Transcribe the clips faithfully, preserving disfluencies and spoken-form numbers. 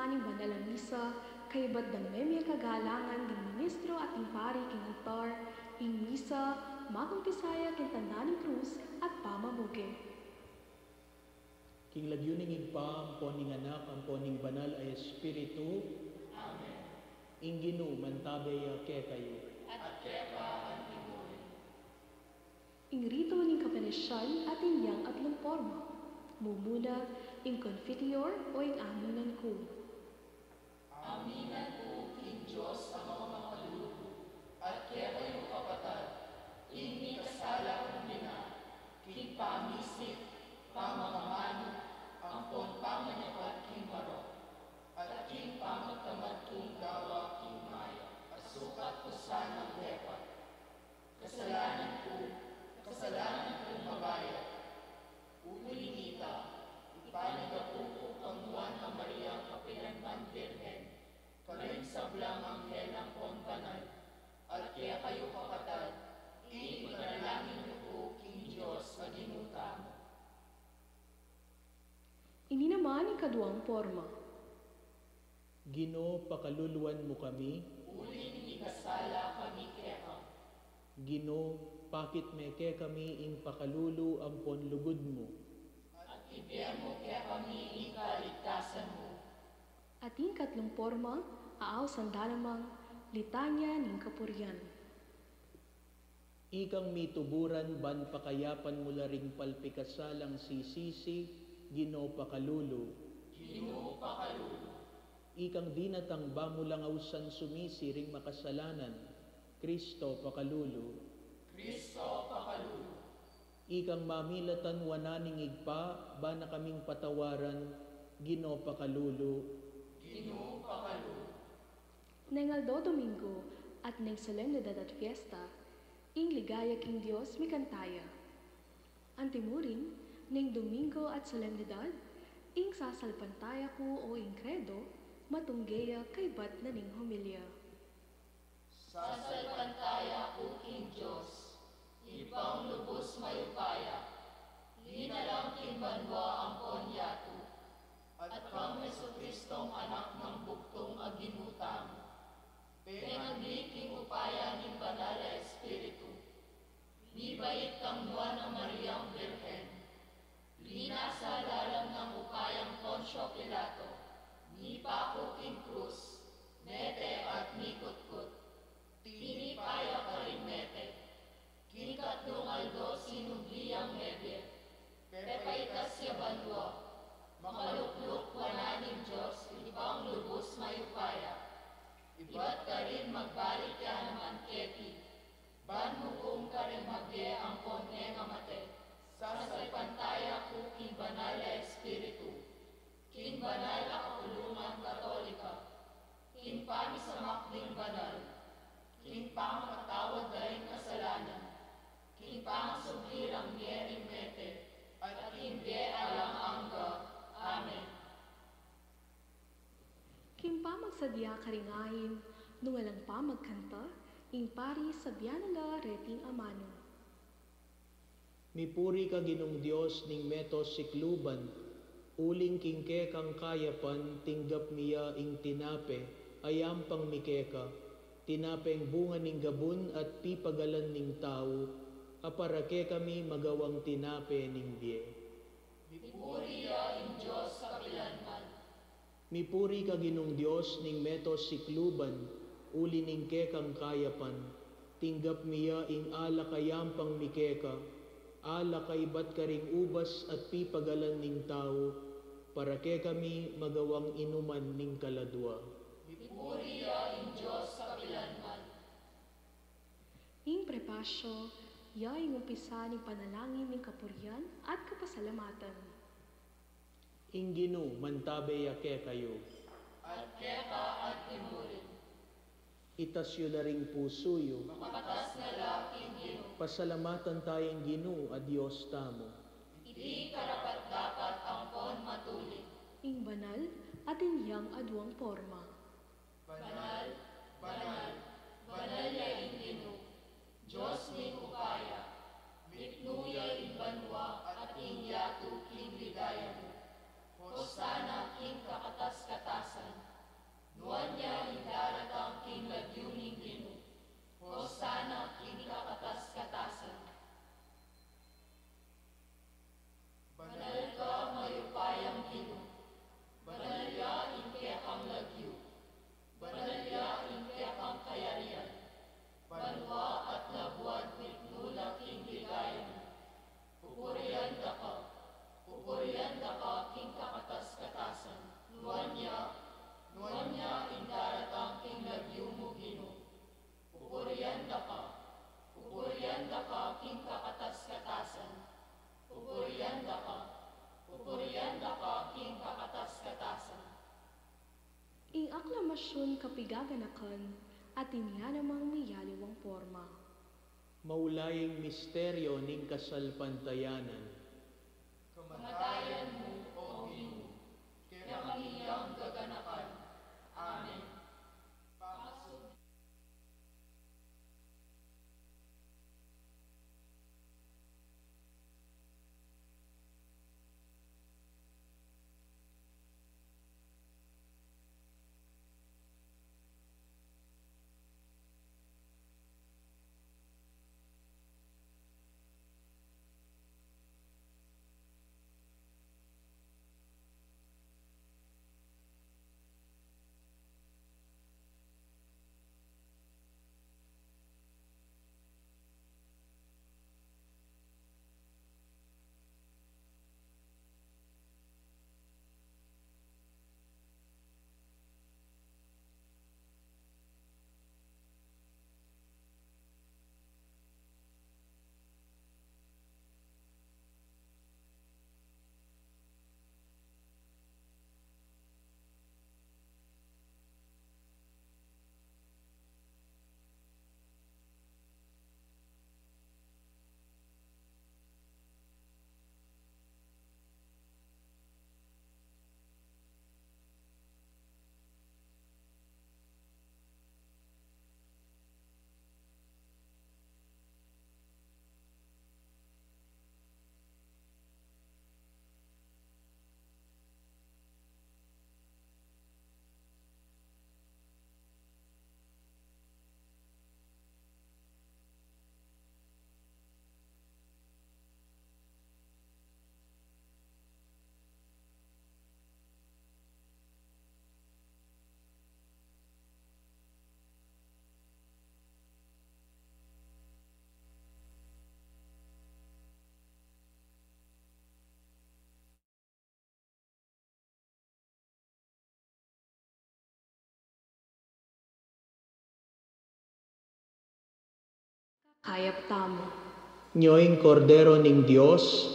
Ning banal a misa, kaybat dang memie kagalangan ding ministro at ding pari king altar, ing misa, magumpisa ya king tanda ning krus at pamamuge. King lagyu ning Ibpa, ampon ning Anak, ampon ning Banal a Espiritu. Amen. Ing Ginu mantabe ya kekayu. At keka antimurin. Ing ritu ning kapanisian atin yang atlung porma. Mumuna, ing Confiteor o ing aminan ku. Aminan ku king Dios a makapakalulu, at kekayu kapatad, ing mikasala kung bina, king pamisip, pamakamanu, ampon pamanyapat king marok, at king pamagtamad kung gawa king mayap, a sukat ku sanang depat. Kasalanan ku, kasalanan kung mabayat. Uli na nita, ipanyawad ku kang Nuan a Maria kapilanman Birhen, karing sablang anghel ampon banal, at kekayu kapatad, ipanalangin yu ku king Dios a Ginu tamu. Ini naman ing kaduang porma. Ginu, pakaluluan mu kami. Uling mikasala kami keka. Ginu, pakit me kekami ing pakalulu ampon lugud mu. At ibie mu kekami ing kaligtasan mu. At ing katlung porma, ausan da namang litanya ning kapurian. Ikang mituburan ban pakayapan mu la ring palpikasalang sisisi, Ginu pakalulu. Ginu pakalulu. Ikang dinatang ba mu lang ausan sumisi ring makasalanan, Kristo pakalulu. Kristo pakalulu. Ikang mamilatan wanan ning Ibpa, ba na kaming patawaran, Ginu pakalulu. Ginu pakalulu. Neng aldo Domingo, at neng solemnidad at fiesta, ing ligaya king Dios mikanta ya. Antimurin, neng Domingo at solemnidad, ing sasalpantaya ku o ing Kredo, matungge ya kaybat na ning homilya. Sasalpantaya ku king Dios, Ibpang lubus mayupaya, linalang king banua ampon yatu, at kang Jesucristong Anak nang bugtung a Ginu tamu. Penagli king upaya ning Banal a Espiritu, mibait kang Nuan a Mariang Birhen, linasa lalam nang upayang Poncio Pilato, mipaku king krus, mete at mikutkut, tinipa ya karing mete, king katlung aldo sinubli yang mebie, pepaitas ya banua, makalukluk wanan ning Dios Ibpang lubus mayupaya, ibat karin magbalik ya naman keti, ban mukum karing mabie ampon mengamate. Sasalpantaya ku king Banal a Espiritu, king banal a kapulungan Katolika, king pamisamak ding banal, king pamakatawad da ring kasalanan, king pangasubli rang mie ring mete, at king bie alang angga. Amen. King pamagsadya karing ain, nung alang pamagkanta, ing pari sabyan na la reting amanu. Mipuri ka Ginung Dios ning meto sikluban, uling king kekang kayapan tinggap mi ya ing tinape a yampang mi keka, tinapeng bunga ning gabun at pipagalan ning tau, a para kekami magawang tinape ning bie. Mipuri ya ing Dios kapilanman. Mipuri ka Ginung Dios ning meto sikluban, uli ning kekang kayapan, tinggap mi ya ing alak a yampang mi keka, alak a ibat karing ubas at pipagalan ning tau, para kekami magawang inuman ning kaladua. Mipuri ya ing Dios kapilanman. Ing prepasyo, ya ing umpisa ning panalangin ning kapurian at kapasalamatan. Ing Ginu mantabe ya kekayu. At keka antimurin. Itas yu la ring pusu yu. Makatas na la king Ginu. Pasalamatan taya ing Ginu a Dios tamu. Iti karapat-dapat ampon matulid. Ing banal at ing yang aduang porma. Banal, banal, banal ya ing Ginu, Dios ning upaya, miknu ya ing banua at ing yatu king ligaya mu. Hosana king kakatas-katasan, Tun kapigaganakan, atin ya namang miyaliwang porma. Maulaing misteryo ning kasalpantayanan. Kamatayan mu, O Ginu, kekami yang gaganakan. Amen. Pangasubi. Kayap tamu. Nyo ing Kordero ning Dios,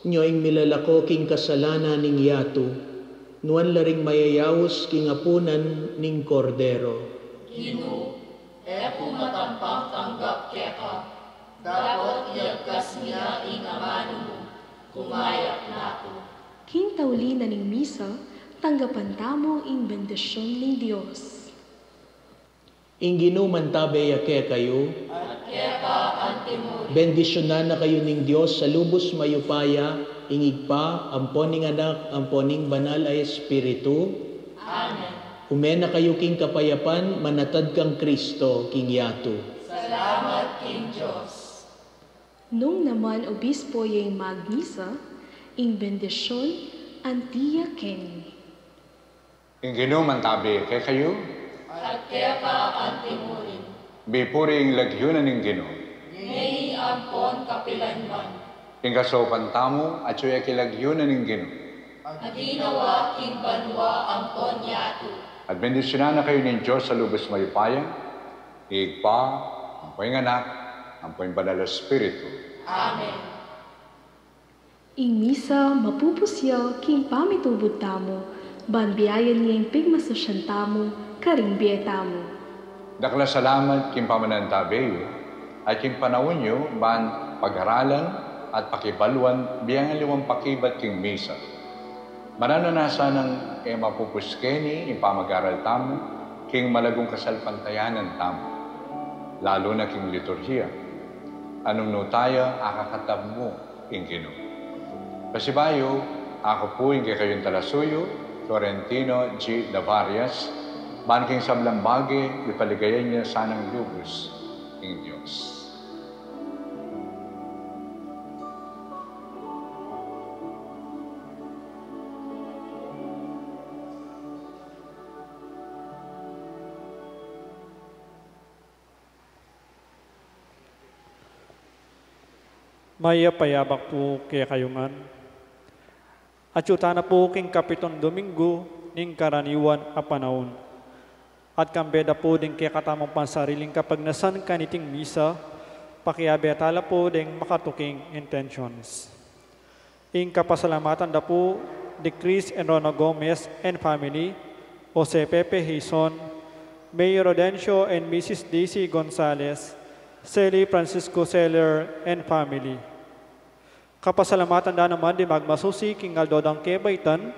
nyo ing milalako king kasalanan ning yatu, nuan la ring mayayaus king apunan ning Kordero. Ginu, e ku matampang tanggap keka, dapot iagkas mu ya ing amanu mu, kumayap na ku. King tauli na ning misa, tanggapan tamu ing bendisyun ning Dios. Ing Ginu mantabe ya kekayu. At keka antimurin. Bendisyunan na kayu ning Dios a lubus mayupaya, ing Ibpa, ampo ning Anak, ampo ning Banal a Espiritu. Amen. Ume na kayu king kapayapan, manatad kang Kristo king yatu. Salamat king Dios. Nung naman obispo ya ing magmisa, ing bendisyun anti ya keni. Ing Ginu mantabe kekayu. At keka antimurin. Mipuri ing lagyu na ning Ginu. Ngeni ampon kapilanman. Ing kasaupan tamu atyu ya king lagyu na ning Ginu. At ginawa king banua ampon yatu. At bendisyunan na kayu ning Dios a lubus mayupaya, Ibpa, ampo ing Anak, ampo ing Banal a Espiritu. Amen. Ing misa mapupus ya king pamitubud tamu, ban biayan ya ing pigmasusyan tamu karing bie tamu. Dakal a salamat king pamanantabe yu, at king panaun yu ban pag-aralan at pakibaluan biang aliwang pakibat king misa. Mananu na sanang e mapupus keni ing pamag-aral tamu king malagung kasalpantayanan tamu, lalu na king liturhiya. Anung nu taya akakatab mu ing Ginu. Pasibayu, aku pu ing kekayung talasuyu, Florentino G. Lavarias, ban king sablang bage, ipaligayan yu sanang lubus ing Dios. Mayap a yabak pu kekayu ngan. Atyu tana pu king kapitun Dominggu ning karaniwan a panaun. At kambe da pu ding kekatamung pansariling kapagnasan kaniting misa, pakiabe tala pu ding makatuking intentions. Ing kapasalamatan da pu di Chris and Rona Gomez and family, Jose Pepe Hizon, Mayor Rodencio and Missus Daisy Gonzalez, Sally Francisco Seller and family. Kapasalamatan da naman ding magmasusi king aldo dang kebaitan,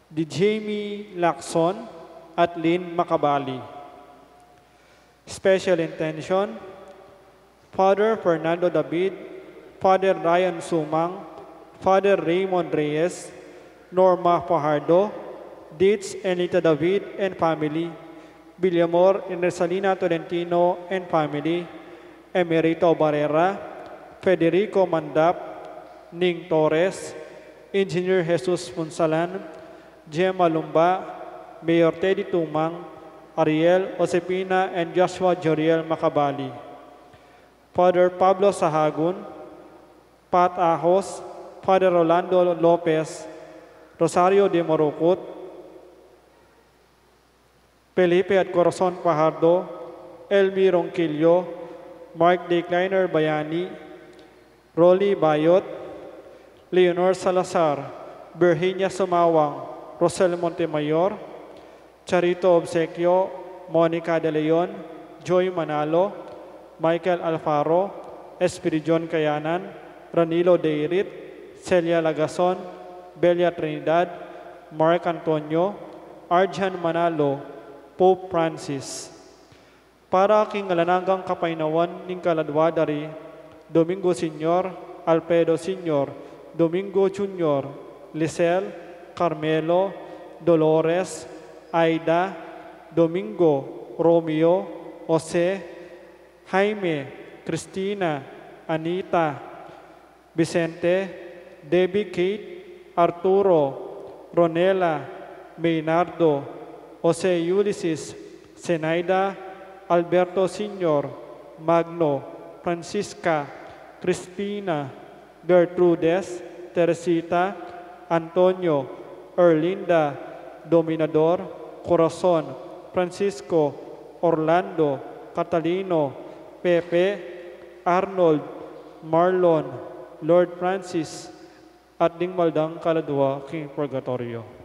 di Jamie Lacson at Lynn Macabali. Special intention, Father Fernando David, Father Ryan Sumang, Father Raymond Reyes, Norma Fajardo, Dids and Lita David and family, Villamor and Rosalina Tolentino and family, Emerito Barrera, Federico Mandap, Ning Torres, Engineer Jesus Punsalan, Gemma Lumba, Mayor Teddy Tumang, Ariel, Josefina, and Joshua Joriel Macabali. Father Pablo Sahagun, Pat Ahos, Father Rolando Lopez, Rosario de Morucut, Felipe at Corazon Fajardo, Elmi Ronquillo, Mark Decliner Bayani, Rolly Bayot, Leonor Salazar, Virginia Sumawang, Rosel Montemayor, Charito Obsequio, Monica De Leon, Joy Manalo, Michael Alfaro, Espiridion Kayanan, Ranilo Deirit, Celia Lagason, Belia Trinidad, Mark Antonio, Arjan Manalo, Pope Francis. Para king alang anggang kapaynawan ning kaladua da ri Domingo Senior, Alfredo Senior, Domingo Junior, Lisel, Carmelo, Dolores, Aida, Domingo, Romeo, Jose, Jaime, Cristina, Anita, Vicente, Debbie Kate, Arturo, Ronela, Maynardo, Jose Ulysses, Zenaida, Alberto Senior, Magno, Francisca, Crispina, Gertrudes, Teresita, Antonio, Erlinda, Dominador, Corazon, Francisco, Orlando, Catalino, Pepe, Arnold, Marlon, Lord Francis, at ding maldang kaladua king purgatoryo.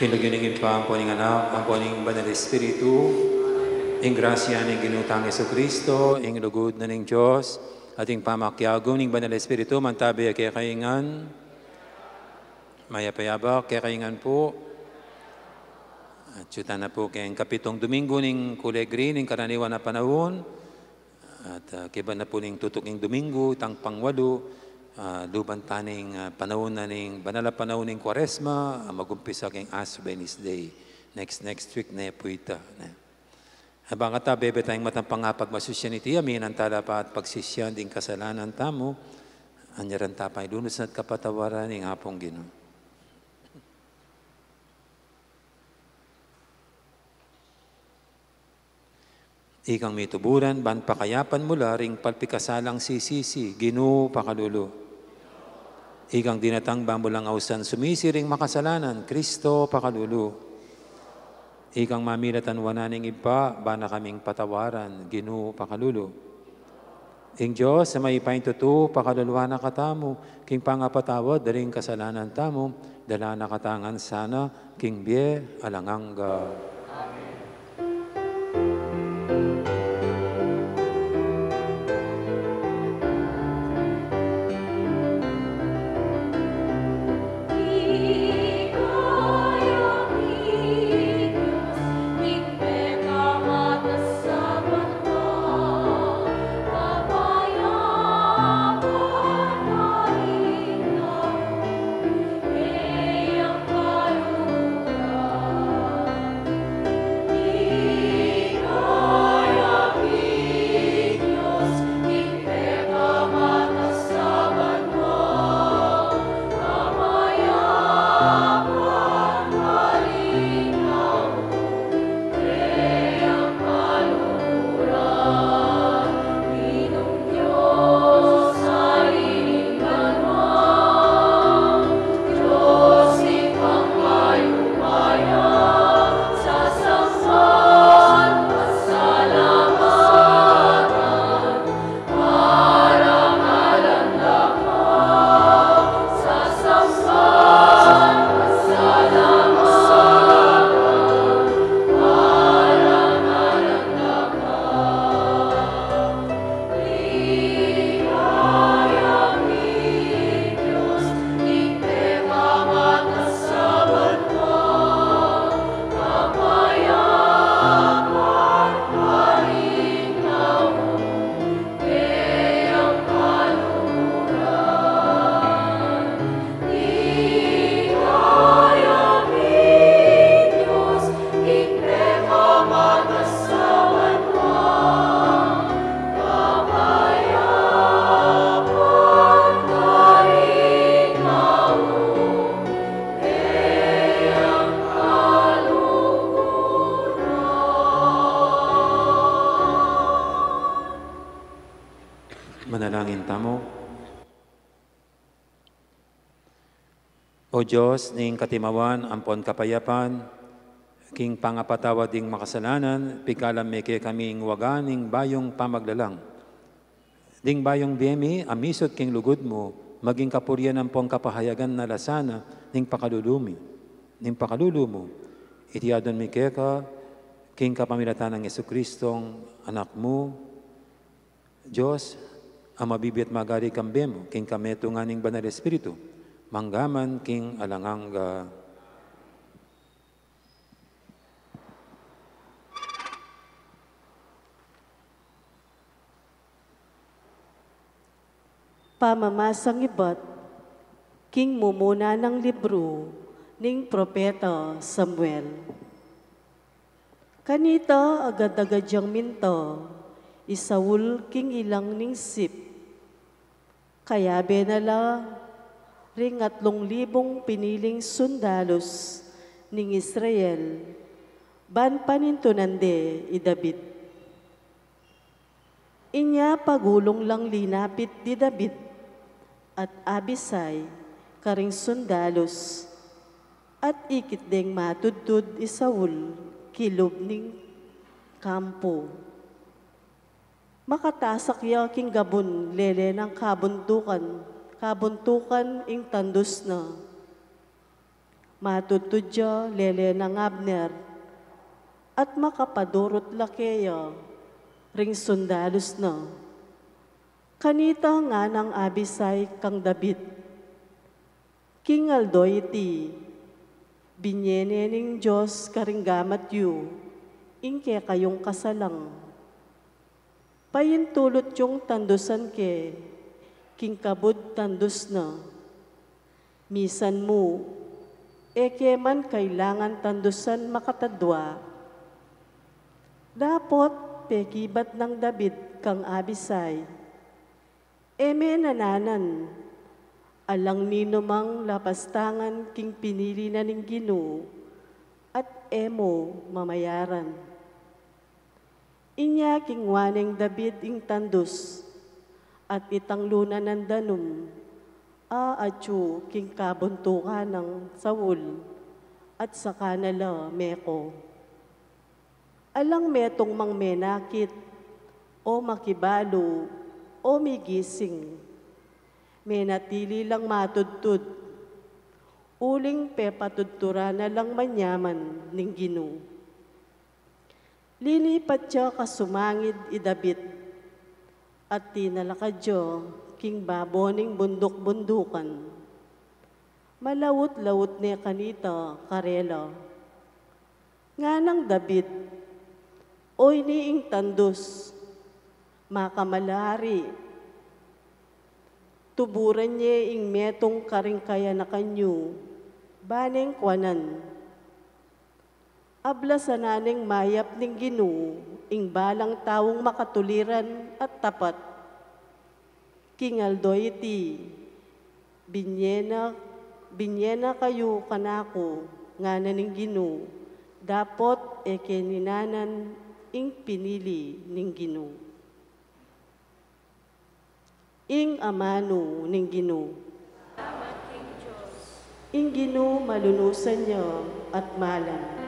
King lagyu ning Ibpa, ampo ning Anak, ampo ning Banal Espiritu. Ing grasya ning Ginu tang Jesucristo, ing lugud na ning Dios, at ing pamakiabe ning Banal Espiritu, mantabi kekayu ngan. Mayap a abak kekayu ngan pu. At atiu tana pu king kapitung Domingo ning Kulay Green, ning karaniwan a panaun. At, ah, kaybat na pu ning tutuking Domingo, itang pangwalu, ah, luban ta ning, ah, panaun na ning, banal a panaun ning Kuaresma, ah, magumpisa king Ash Wednesday. Next, next week ne pu ita, ne? Abang kata, bebe tayung matampang a pagmasusyan iti, aminan tala pa at pagsisyan ding kasalanan tamu, anyaran ta pa ing lunus na at kapatawaran ning Apung Ginu. Ikang mituburan, ban pakayapan mu la ring palpikasalang sisisi, Ginu, pakalulu. Ikang dinatang, ban mu lang ausan sumisi ring makasalanan, Kristo, pakalulu. Ikang mamilatan wanan ning Ibpa, ban na kaming patawaran, Ginu, pakalulu. Ing Dios a mayupayang tutu, pakaluluan na katamu, king pangapatawad da ring kasalanan tamu, dala na kata ngan sana, king bie alang angga. Manalangin tamu. O Dios, ning katimawan ampon kapayapan, king pangapatawad ding makasalanan, pigkalam me kekami ing waga ning bayung pamaglalang. Ding bayung bie mi, a misut king lugud mu, maging kapurian ampon kapahayagan na la sana ning pakalulu mi, ning pakalulu mu. Iti adwan mi keka, king kapamilatan nang Jesucristong Anak mu, Dios, a mabibie at magari kambe mu, king kametungan ning Banal Espiritu, mangga man king alang angga. Pamamasang ibat king mumuna nang libru ning Propeta Samuel. Kanita agad-agad yang minta i Saul king ilang ning Sip. Kayabe na la ring atlung libung piniling sundalus ning Israel, ban panintunan de i David. Inya pagulung lang linapit di David at Abisai karing sundalus, at ikit deng matudtud i Saul kilub ning kampu. Makatasak ya king gabun lele nang kabuntukan, kabuntukan ing tandus na. Matudtud ya lele nang Abner, at makapadurut la keya ring sundalus na. Kanita nganang Abisai kang David, "King aldo iti, binye ne ning Dios karing gamat yu ing kekayung kasalang. Paintulut yung tandusan ke king kabud tandus na. Misan mu, e ke man kailangan tandusan makatadua." Dapot pekibat nang David kang Abisai, "E me nananan, alang ninumang lapastangan king pinili na ning Ginu, at e mu mamayaran." Inya kingwa neng David ing tandus, at itang lu na nang danum a atyu king kabuntukan nang Saul, at saka na la meko. Alang metung mang menakit, o makibalu, o migising. Menatili lang matudtud, uling pepatudturan na lang manyaman ning Ginu. Linipat ya kasumangid i David, at tinalakad ya king babo ning bunduk-bundukan. Malaut-laut ne kanita karela. Nganang David, "Oyni ing tandus, makamalari. Tuburan ye ing metung karing kayanakan yu, ba neng kuanan. Ablasan na neng mayap ning Ginu ing balang taung makatuliran at tapat. King aldo iti, binye na, binye na kayu kanaku, ngana ning Ginu, dapot e ke ninanan ing pinili ning Ginu." Ing amanu ning Ginu. Ing Ginu malunusan ya at malam.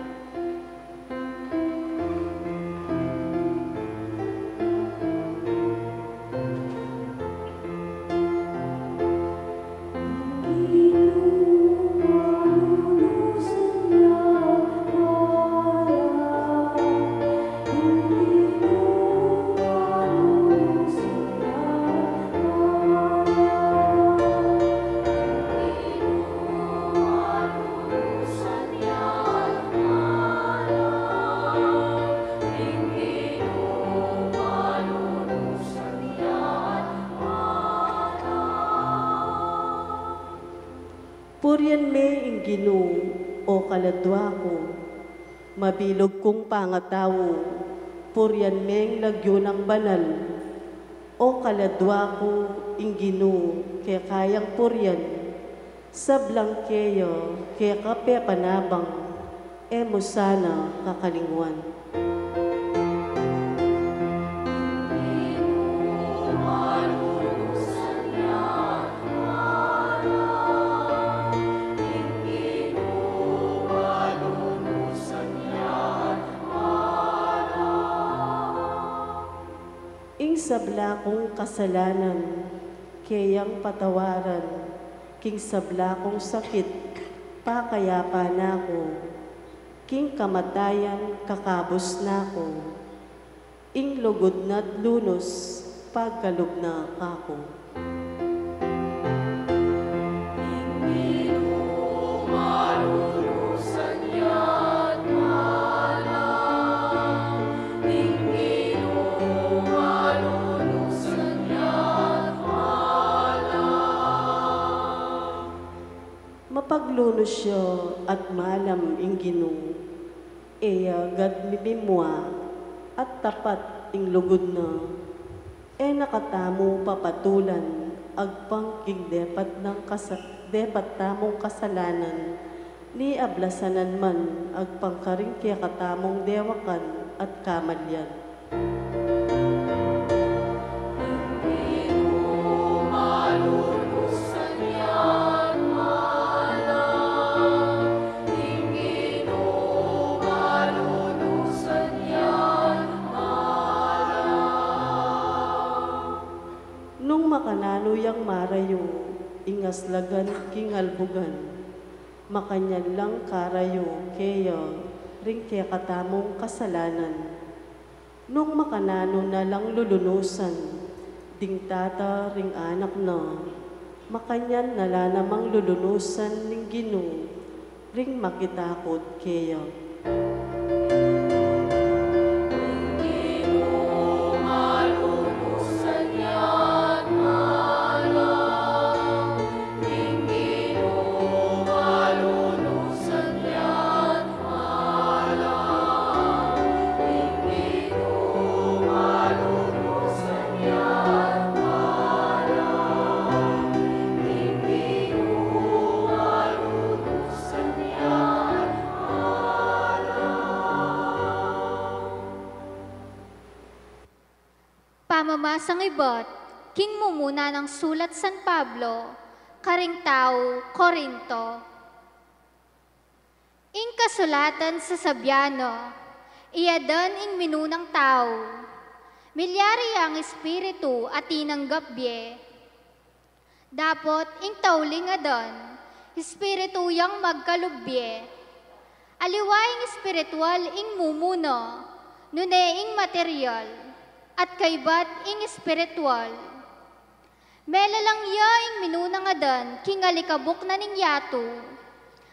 Purian me ing Ginu, o kaladua ku, mabilug kung pangatau, purian me ing lagyu nang banal. O kaladua ku, ing Ginu, keka yang purian, sablang keya keka pepanabang, e mu sana kakalingwan. Ing sabla kung kasalanan, keyang patawaran, king sabla kung sakit, pakayapan na ku, king kamatayan, kakabus na ku, ing lugud na't lunus, pagkalub na kaku. Mapaglunus ya at malam ing Ginu, e ya agad mimimua, at tapat ing lugud na. E na katamu papatulan agpang king depat nang kasa-, depat tamung kasalanan, ni ablasanan man agpang karing kekatamung dewakan at kamalian. Nung makananu yang marayu ing aslagan king albugan, Makanyan lang karayu keya ring kekatamung kasalanan. Nung makananu na lang lulunusan ding tata ring anak na, makanyan na la namang lulunusan ning Ginu ring makitakut keya. Pamamasang ibat king mumuna nang sulat San Pablo karing tau Corinto. Ing kasulatan sasabian na, iya dan ing minunang tau. Milyari yang espiritu a tinanggap bie. Dapot ing tauling adan, espiritu yang magkalub bie. Aliwa ing espiritual ing mumuna, nune ing material, at kaybat ing espiritual. Melalang ya ing minunang adan king alikabuk na ning yatu,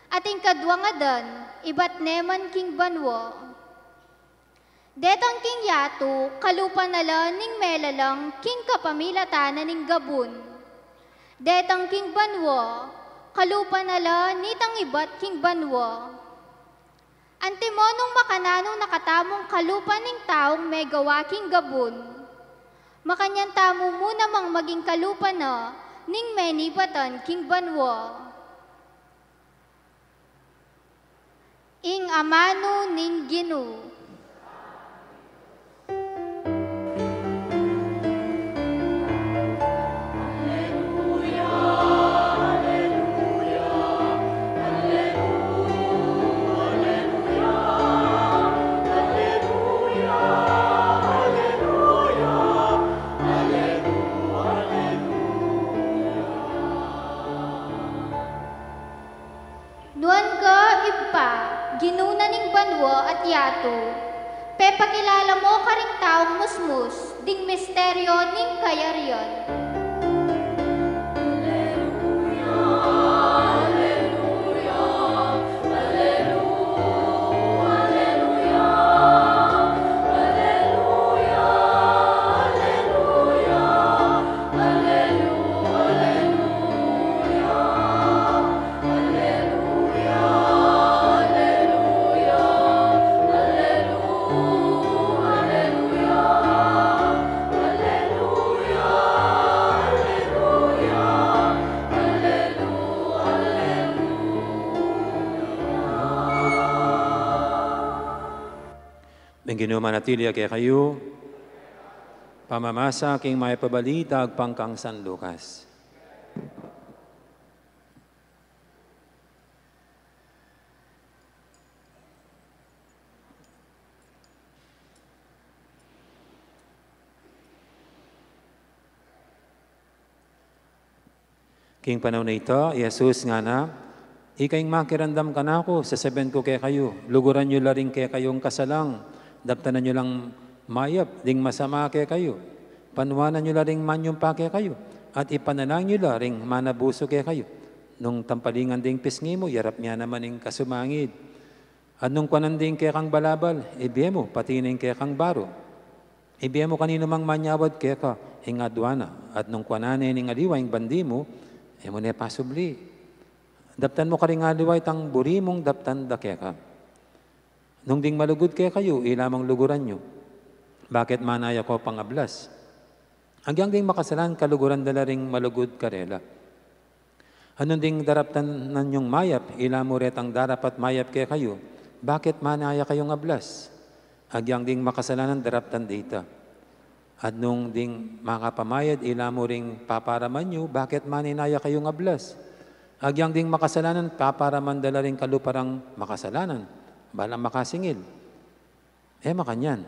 at ing kaduang adan ibat ne man king banua. Detang king yatu, kalupa na la ning melalang king kapamilatan na ning gabun. Detang king banua, kalupa na la nitang ibat king banua. Antimo nung makananu na katamung kalupa ning taung megawa king gabun, makanyan tamu mu namang maging kalupa na ning menibatan king banua. Ing amanu ning Ginu. Nuan ka, Ibpa, Ginu na ning banua at yatu, pepakilala mu karing taung musmus ding misteryo ning kayarian. Ing Ginu manatili ya kekayu. Pamamasa king mayap a balita agpang kang San Lucas. King panaun a ita, i Jesus ngana, ika ing makiramdam kanaku, sasabian ku kekayu, luguran yu la ring kekayung kasalang, daptanan yu lang mayap ding masama kekayu, panuanan yu la ring manyumpa kekayu, at ipanalangin yu la ring manabusu kekayu. Nung tampalingan ding pisngi mu, yarap ya naman ing kasumangid. At nung kuanan ding kekang balabal, ibie mu pati ning kekang baru. Ibie mu kaninumang manyawad keka, ing adua na. At nung kuanan ne ning aliwa ing bandi mu, e mu ne pasubli. Daptan mu karing aliwa itang buri mung daptan da keka. Nung ding malugud kekayu, ila mang luguran yu. Bakit manaya ko pang ablas? Agyang ding makasalanan kaluguran da la ring malugud karela. Nung ding daraptan na yung mayap, ila mu retang darapat mayap kekayu, bakit manaya kayung ablas? Agyang ding makasalanan daraptan da ita. At nung ding makapamayad, ila mu ring paparaman yu, bakit manaya kayung ablas? Agyang ding makasalanan, paparaman da la ring kalupa rang makasalanan, balang makasingil. E makanyan,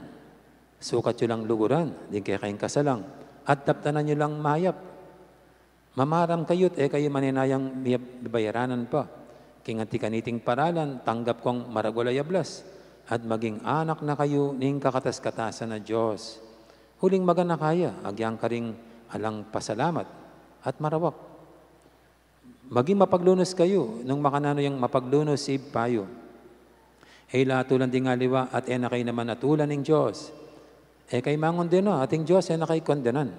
sukat yu lang luguran ding kekayung kasalang, at daptanan yu lang mayap. Mamaram kayu't e kayu manenayang miyab-, bayaranan pa. King anti kaniting paralan, tanggap kong maragul a yablas, at maging anak na kayu ning kakatas-katasan a Dios. Uling maganaka ya, agyang karing alang pasalamat at marawak. Maging mapaglunus kayu, nung makananu yang mapaglunus Ibpa yu. E la atulan ding aliwa, at e na kayu naman atulan ning Dios. E kayu mangondena, at ing Dios e na kayu kondenan.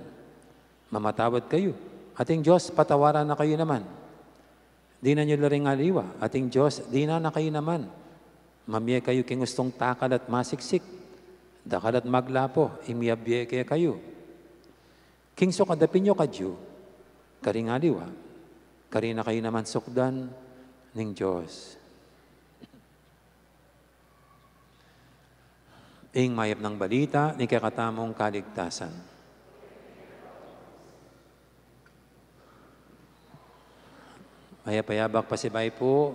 Mamatawad kayu, at ing Dios patawaran na kayu naman. Dinan yu la ring aliwa, at ing Dios dinan na kayu naman. Mamie kayu king ustung takal at masiksik, dakal at maglapo, ing miyabie kekayu. King sukad a pinyo kadyu, karing aliwa, karin na kayu naman sukdan ning Dios. Ing mayap nang balita ning kekatamung kaligtasan. Mayap a yabak pasibayu pu.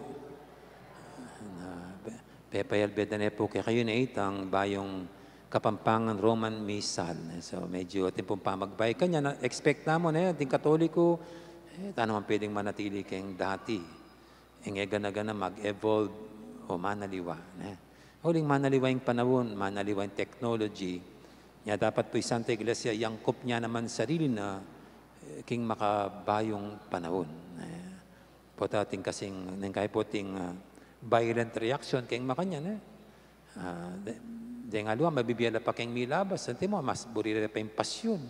Na, pe-, pepayalbe da ne pu kekayu ne itang bayung Kapampangan Roman Misal. So, medyo atin pung pamagbay. Kanyan, expect namu ne, ating Katoliko, e, ita naman pwedeng manatili keng dati. Ing e gana-gana mag-evolve o manaliwa, ne? Uling manaliwa ing panaun, manaliwa ing technology. Nya dapat pu ing Santa Iglesia, yangkup na naman sarili na, e, king makabayung panaun, ne? Pota atin kasing, neng kayi pu atin, a, violent reaction keng makanyan, ne? A, de-, deng aliwa, mabibie la pa keng milabas, antimo, mas buri re pa ing pasyun.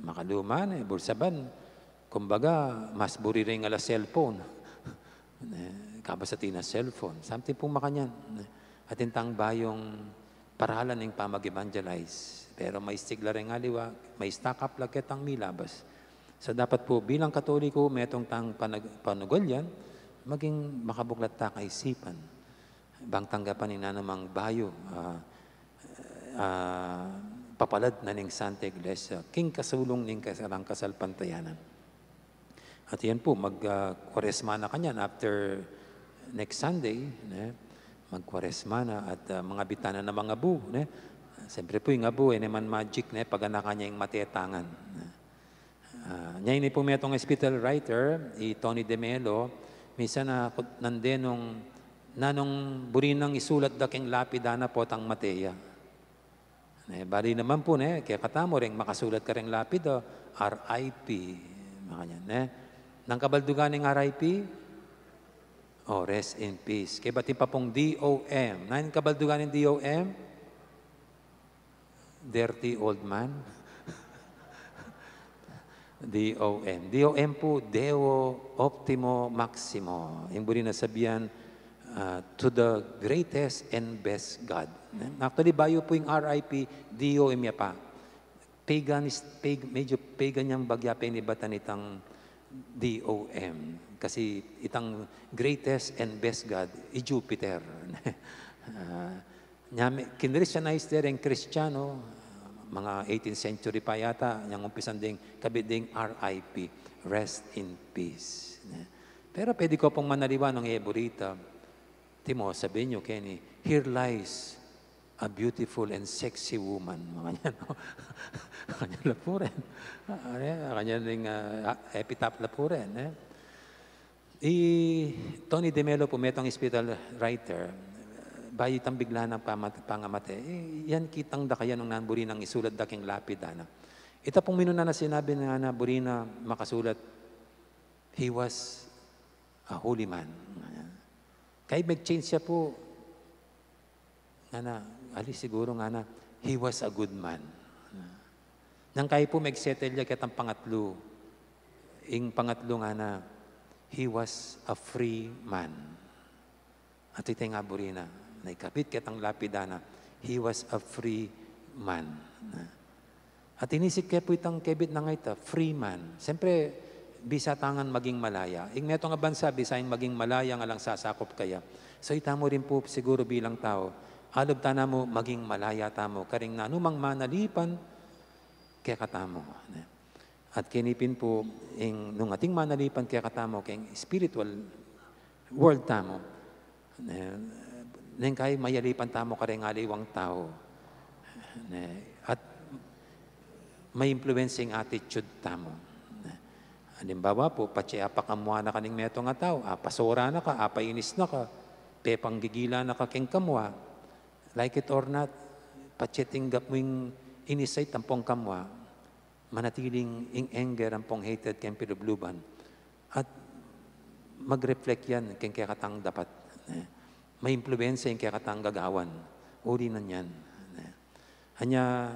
Makaluma ne, bursaban. Kumbaga, mas buri re ing ala cellphone. Ne, kabasa atin a cellphone. Something pung makanyan. Ne. Atin tang bayung paralan ning pamag-evangelize. Pero maistig la ring aliwa, maistakap la ketang milabas. So, dapat pu bilang Katoliko, metung tang panag-, panugalian, maging makabuklat ta kaisipan. Bang tanggapan ing nanumang bayu, a, a, papalad na ning Santa Iglesia, king kasulung ning kasalang kasalpantayanan. At yan pu, mag, a, Kwaresma na kanyan after next Sunday, ne? Mag-Kwaresma na at, a, mangabit tana na mangabu, ne? Siyempre pu, ing abu, e naman magic, ne? Paganakan ya ing mate tangan, ne? A, nya ini pu metung hospital writer, i Tony De Melo, minsan, a, kut-, nande nung, nanung buri nang isulat da keng lapida na potang mate ya. Ne, bali naman pu, ne, kekatamu reng makasulat kareng lapida, R I P, makanyan, ne. Nanu ing kabaldugan ning R I P? O, rest in peace. Kaybat ing papung D O M. Nanu ing kabaldugan ning D O M? Dirty old man. D O M. D O M pu, Deo Optimo Maximo. Ing buri nang sabian, a, to the greatest and best God. Actually, bayu pu ing R I P, D O M ya pa. Paganist-, pag-, medyo pagan yang bagya penibatan itang D O M. Kasi itang greatest and best God, i Jupiter. A, Nya, mi-, kinristiyanais de reng Kristiyanu, mga eighteenth century pa yata, nyang umpisan ding, kabit ding R I P, rest in peace. Ne? Pero pwede ko pung manaliwa nung e buri ta, timo, sabi nyo, keni, "Here lies a beautiful and sexy woman." Makanyan, no? Makanyan la pu rin. Ano yan? Makanyan ding, ah, epitaph la pu rin, e. I Tony De Melo pu, metung hospital writer, bayu itang bigla nang pamat-, pangamate. I, yan kitang da kaya nung nanu buri nang isulat da keng lapida na. Ita pung minuna na sinabi na, na buri na makasulat, "He was a holy man." Kaya mag-change siya pu. Ngana, ali siguru ngana, "He was a good man." Nang kayi pu, mag-settle ya ketang pangatlu. Ing pangatlu ngana, "He was a free man." At ita ing buri na, na ikabit ketang lapida na, "He was a free man." At inisip ke pu itang kebit na nga ita, free man. Siyempre, bisa tangan maging malaya. Ing metung a bansa, bisa yang maging malaya, alang sasakup kaya. So, itamu rin pu, siguru bilang tau, alub tana mu maging malaya tamu karing nanumang manalipan kekatamu. At keni pin pu, ing, nung ating manalipan kekatamu, keng spiritual world tamu. Ne, neng kayi mayalipan tamu kareng aliwang tau. Ne, at ma-influence ing attitude tamu. Ne, Alimbawa pu, patse apakamua na ka ning metung a tau, apasora na ka, apainis na ka, pepanggigilan na ka keng kamua, like it or not, patse tinggap mu ing inis a ita ampong kamua, manatiling ing anger ampong hatred keng pilubluban. At mag-reflect yan keng kekatang dapat. Eh, maimpluwensya ing kekatang gagawan. Uli na niyan. Eh, anya,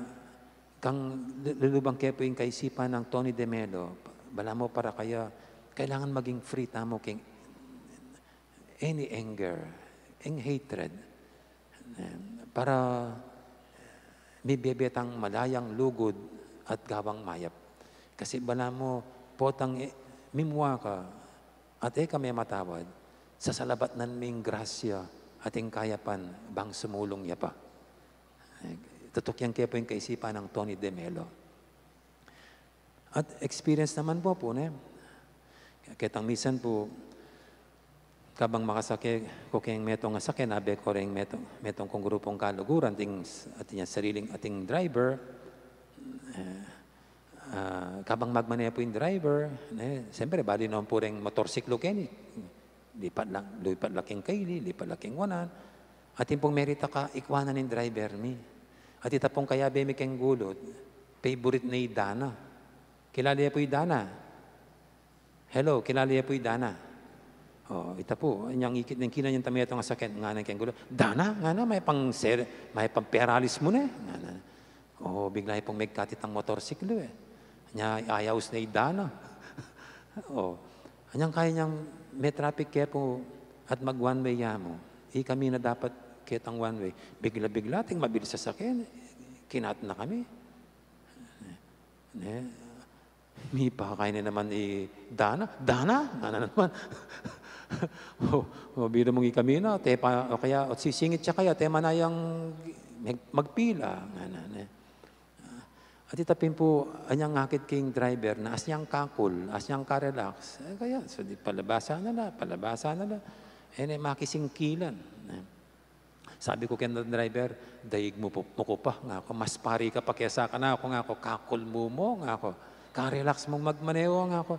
kang lu-, lulubang ke pu ing kaisipan nang Tony de Melo, balamu para kaya, kailangan maging free tamu keng any anger, ing hatred, eh, para mibie-bie tang malayang lugud at gawang mayap. Kasi balamu, potang, eh, mimua ka at e ka mematawad, sasalabatnan me ing grasya at ing kayapan bang sumulung ya pa. Eh, tutukian ke pu ing kaisipan nang Tony de Melo. At experience naman pu, pu, ne? Ketang misan pu, kabang makasake ku keng metung a sake, nabe ku reng metung, metung kung grupung kaluguran, atin s-, atin yang sariling, atin driver, eh, ah, kabang magmane pu ing driver, ne, siyempre, bali naman pu reng motorsiklo keni. Lipat la, lipat la keng kaili, lipat la keng wanan. Atin pung merita ka, ikwanan ing driver mi. At ita pung kayabe mi keng gulut, favorite na i Dana. Kilala ye pu i Dana? Hello, kilala ye pu i Dana? O, ita pu, inyang ikit neng kinan yang tametung a sake, ngana keng gulut, "Dana, ngana, mayap pang ser-, mayap pang peralis mu ne?" Ngana. O, bigla ya pung megkat itang motorsiklo, e. Nya, ayaus na i Dana. O, anyang kaya nyang me-traffic ke pu at mag-one way ya mu. Ikami na dapat ketang one way. Bigla-bigla, ating mabilis a sake, kinat na kami. Ne? Mipakay ne naman i Dana. "Dana?" Ngana naman. O, o, bida mung ikami na, te pa, o kaya, o sisingit ya kaya, te manayang mag-, magpila. Ngana, ne. At ita pin pu, anyang akit king driver na, as nyang kakul, as nyang ka-relax. E, kaya, so di palabasa na la, palabasa na la. E, ne, makisingkilan. E. Sabi ku keng driver, "Daig mu pu-, mu ku pa," ngaku, "mas pari ka pa kesa kanaku," ngaku, "kakul mu mu," ngaku, "ka-relax mung magmaneho," ngaku.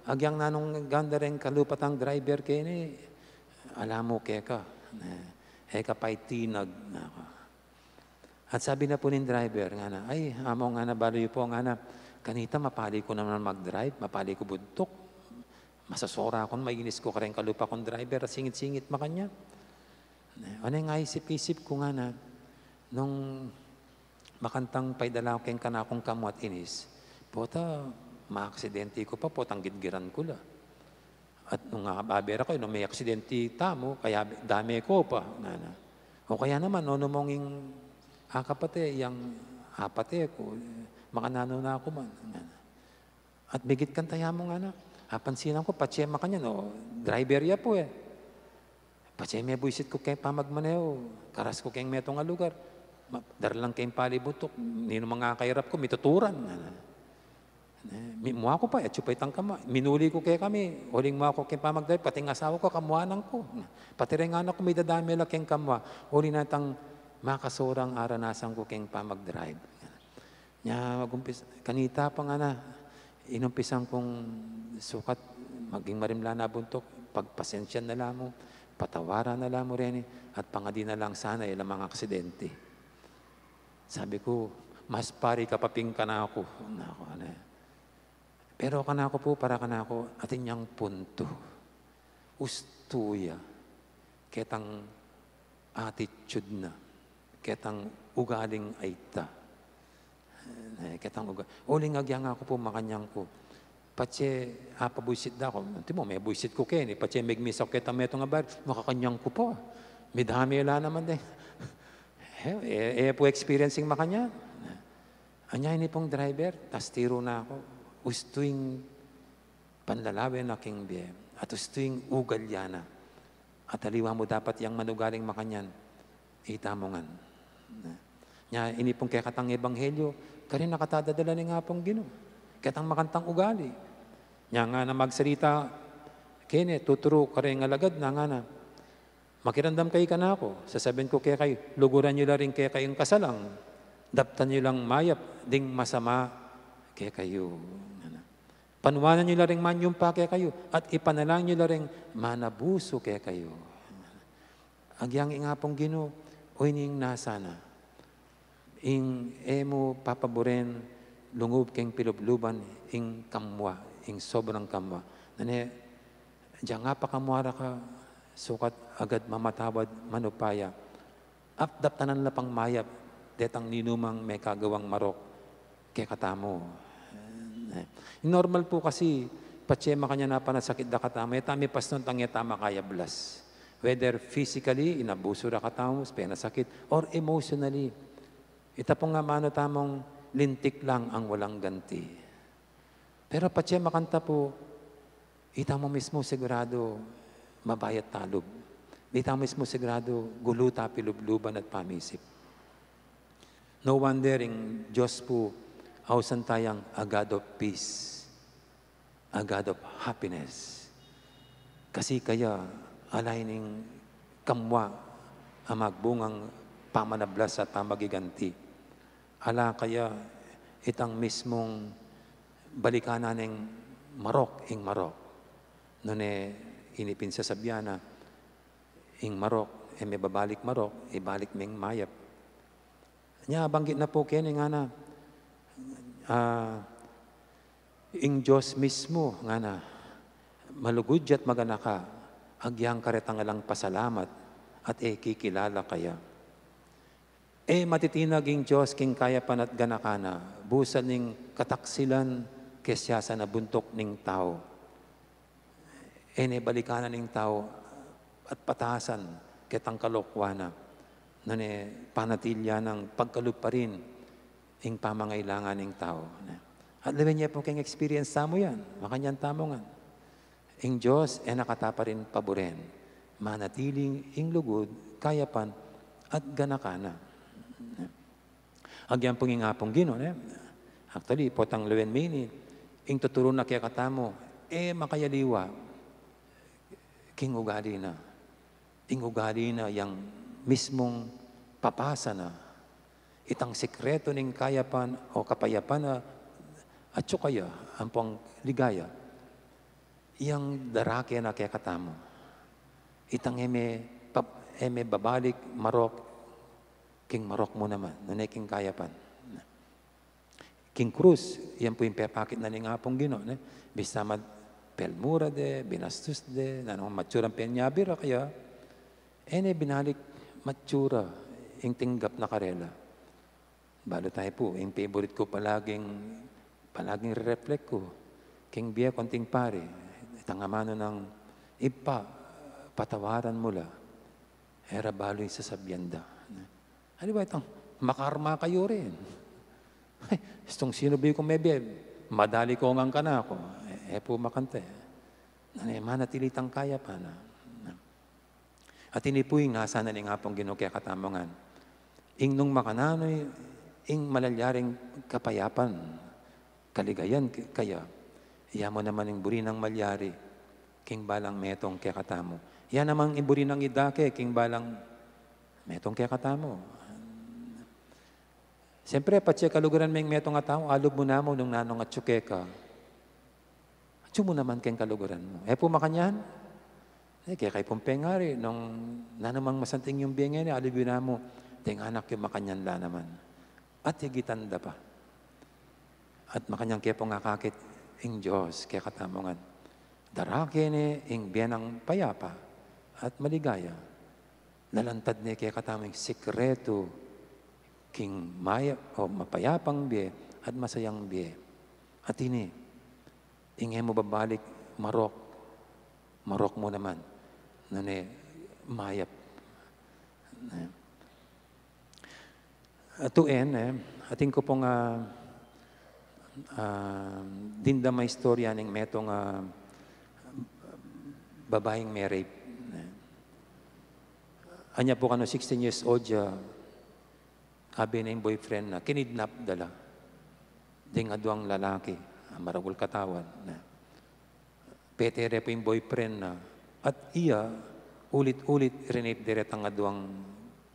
"Agyang nanung ganda reng kalupa tang driver keni, ala mu keka, e, e ka pa itinag," ngaku. At sabi na pu ning driver, ngana, "Ay, amo," ngana, "balu yu pu," ngana, "kanita mapali ku naman mag-drive, mapali ku buntuk. Masasora kung mainis ku kareng kalupa kung driver, singit-singit makanyan." E, o, neng aisip-isip ku ngana, nung makantang paidala ku keng kanakung kamua at inis, pota, maaksidente ku pa, potang gidgiran ku la. At nung ababe ra ku, nung me-aksidente tamu, kaya dame ku pa, ngana. O kaya naman, nung mung ing akapate, yang apate ku, makananu na ku man, ngana. At migit kanita ya mu, ngana. Apansinan ku, patse makanyan, o, driver ya pu, e. Patse mebuisit ku keng pamagmaneho, karas ku keng metung a lugar. Ma-, daralan keng pali buntuk, ninu mang akairap ku, mituturan, ngana. Ne, mi-, mua ku pa, atyu pa itang kamua. Minuli ku kekami, uling mua ku keng pamag-drive, pati ing asawa ku, kamuanan ku. Pati reng anak ku, midadame la keng kamua. Uli na itang makasurang aranasan ku keng pamag-drive. Nya, mag-umpis-, kanita pa ngana, inumpisan kung sukat maging marimla na buntuk, pagpasensyan na la mu, patawaran na la mu reni, at pangadian na lang sana e la mang aksidente. Sabi ku, "Mas pari ka pa pin kanaku," ngana ku, ne. Pero kanaku pu, para kanaku, atin yang puntu. Ustu ya ketang attitude na, ketang ugaling a ita. E, ketang uga-, uling agyang aku pu, makanyan ku. Patse apabuisit da ku. Antimo, mebuisit ku keni, patse megmisa ku ketang metung a bar, makakanyan ku pa. Midame la naman de. E, e, e pu experiencing makanyan. Anya ini pung driver, tastiru na ku. Ustu ing panlalawen na king bie, at ustu ing ugal ya na. At aliwa mu dapat yang manugaling makanyan, ita mu ngan. Nya, ini pung kekatang ebanghelyo, karin na kata dadala ning Apung Ginu. Ketang makantang ugali. Nya ngana magsalita keni, tuturu kareng alagad na, ngana, "Makiramdam kayu kanaku, sasabian ku kekayu, luguran yu la ring kekayung kasalang, daptan yu lang mayap ding masama kekayu." Ngana. Panuanan yu la ring manyumpa kekayu, at ipanalangin yu la ring manabusu kekayu. Agyang ing Apung Ginu, o ini ing nasa na. Ing e mu papaburen lungub keng pilubluban, ing kamua, ing sobrang kamua. Nune, diyang apakamua ra ka, sukat agad mamatawad, manupaya. At daptanan la pang mayap, detang ninumang mekagawang marok kekatamu. Eh, normal pu kasi, patse makanyan a panasakit da katamu, e ta mipasnun tang e ta makayablas. Whether physically, inabusu ra katamu, penasakit, or emotionally. Ita pung amanu tamung lintik lang ang walang ganti. Pero patse makanta pu, ita mu mismu sigurado mabayat talub. Ita mu mismu sigurado gulu ta pilubluban at pamisip. No wonder ing Diyos pu, ausan tayang a God of peace, a God of happiness. Kasi kaya, ala ining kamua a magbungang pamanablas at pamagiganti. Ala kaya itang mismung balikan na ning marok, ing marok. Nune, ini pin sasabian na, ing marok, e me babalik marok, ibalik meng mayap. Nya, banggit na pu keni ngana, ah, ing Diyos mismu, ngana, malugud ya at maganaka, agyang karetang alang pasalamat, at e kikilala kaya. E matitinag ing Diyos king kayapan at ganaka na, busan ning kataksilan, kesiasa na buntuk ning tau. E ne balikan na ning tau at patasan ketang kalokuan na. Nune, panatili nang pagkalub pa rin ing pamangailangan ning tau. At lawen ye pu keng experience tamu yan, makanyan tamu ngan. Ing Diyos, e na kata pa rin paburen. Manatili ing lugud, kayapan, at ganaka na. Agyan pung ing Apung Ginu, ne? Actually, potang lawen mi ini, ing tuturu na kekatamu, e makayaliwa king ugali na. Ing ugali na yang mismung papasa na. Itang sikreto ning kayapan o kapayapan na, atyu kaya, ampong ligaya. Yang darake na kekatamu. Itang e me pap-, e me babalik marok, king marok mu naman, nune king kayapan. King krus, yan pu ing pepakit na ning Apung Ginu, ne? Bista ma-, pelmu ra de, binastus de, nanu mang matsurang penyabi ra kaya, e ne binalik matsura ing tinggap na karela. Balu tayu pu, ing favorite ku palaging, palaging re-reflect ku, king bie ku anting pari, itang amanu nang, "Ibpa, patawaran mu la." E ra balu ing sasabian da. Aliwa itang, makarma kayu rin. Ay, istung sinubi kung mebie, madali ko ngan kanaku. E, e pu makanta e. Nune, manatili tang kayapan na. At ini pu ing nasa na ning Apung Ginu kekatamu ngan. Ing nung makananu, ing malalyaring kapayapan, kaligayan k-, kaya, iya mu naman ing buri nang malyari, king balang metung kekatamu. Iya naman ing buri nang idake, king balang metung kekatamu. Siyempre, patse kaluguran meng metung a tau, alub mu namu nung nanung atyu keka. Atyu mu naman keng kaluguran mu. E pu makanyan? E, kekayu pung pengari, nung nanumang masanting yung bie ngeni, alub yu namu, deng anak yu makanyan la naman. At higitan da pa. At makanyan ke pung akakit ing Diyos kekatamu ngan. Darake ne ing bie nang payapa at maligaya. Lalantad ne kekatamu ing sikretu king mayap o mapayapang bie at masayang bie. At ini, ing e mu babalik marok, marok mu naman, nune mayap. Ne? At to end, e, atin ku pung, ah, ah, dimdam a istorya ning metung, ah, babaing me-rape. Anya pu kanu sixteen years old ya, abi na ing boyfriend na, kinidnap da la ding aduang lalaki, ah, maragul katawan na. Pete re pu ing boyfriend na, at iya, ulit-ulit rinape de retang aduang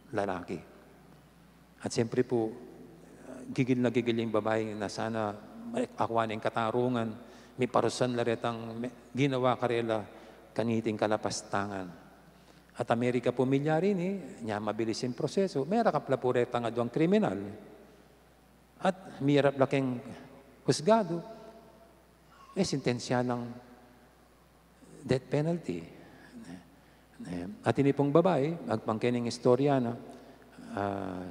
lalaki. At siyempre pu, gigil na gigil ing babai na sana akuan ing katarungan, miparusan la retang me-, ginawa karela kaniting kalapastangan. At Amerika pu milyari ini, nya mabilis ing proseso, merakap la pu retang aduang kriminal. At miyarap la keng husgadu, e sentensya lang death penalty. Eh, at ini pung babai, agpang kening istorya na, ah,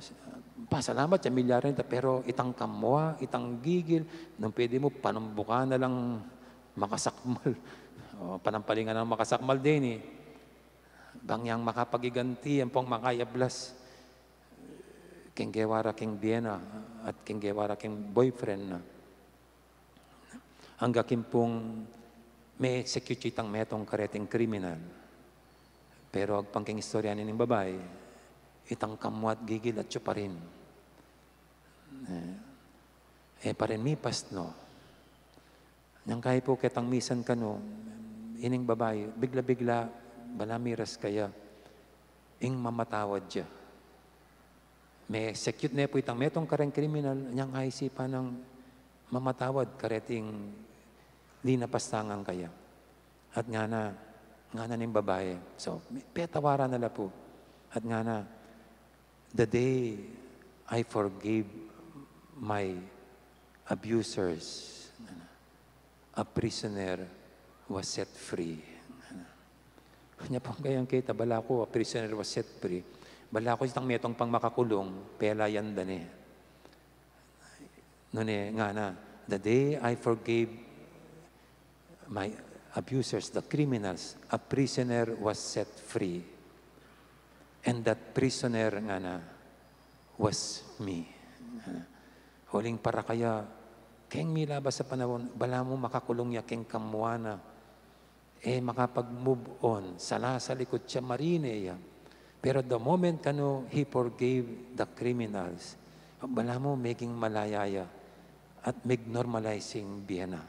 pasalamat ya milyari na, pero itang kamua, itang gigil, nung pwede mu, panumbukan na lang makasakmal. O, panampalingan na lang makasakmal deni. Bang yang makapagiganti, ampong makayablas keng gewa ra keng bie na at keng gewa ra keng boyfriend na. Angga king pung me-execute ya itang metung kareting kriminal. Pero agpang keng istorya ning babai, itang kamua at gigil atyu pa rin. Eh, e pa rin mipasno. Nyang kayi pu ketang misan kanu, ining babai, bigla-bigla, bala miras kaya, ing mamatawad ya. Me-execute ne pu itang metung kareng kriminal, nyang kaisipan nang mamatawad kareting linapastangan kaya. At ngana, ngana ning babai. So, petawaran na la pu. At ngana, "The day I forgave my abusers, a prisoner was set free." Nya pung kayang kita, bala ku, a prisoner was set free. Bala ku itang metung pang makakulung, pelayan da ne. Nune ngana, "The day I forgave my abusers, the criminals, a prisoner was set free. And that prisoner," ngana, "was me." Uling para kaya, keng milabas a panaun, bala mu makakulung ya keng kamua na, e makapag-move on, salasalikut ya, marine ya. Pero the moment kanu he forgave the criminals, bala mu meging malaya ya at meg-normalize ing bie na.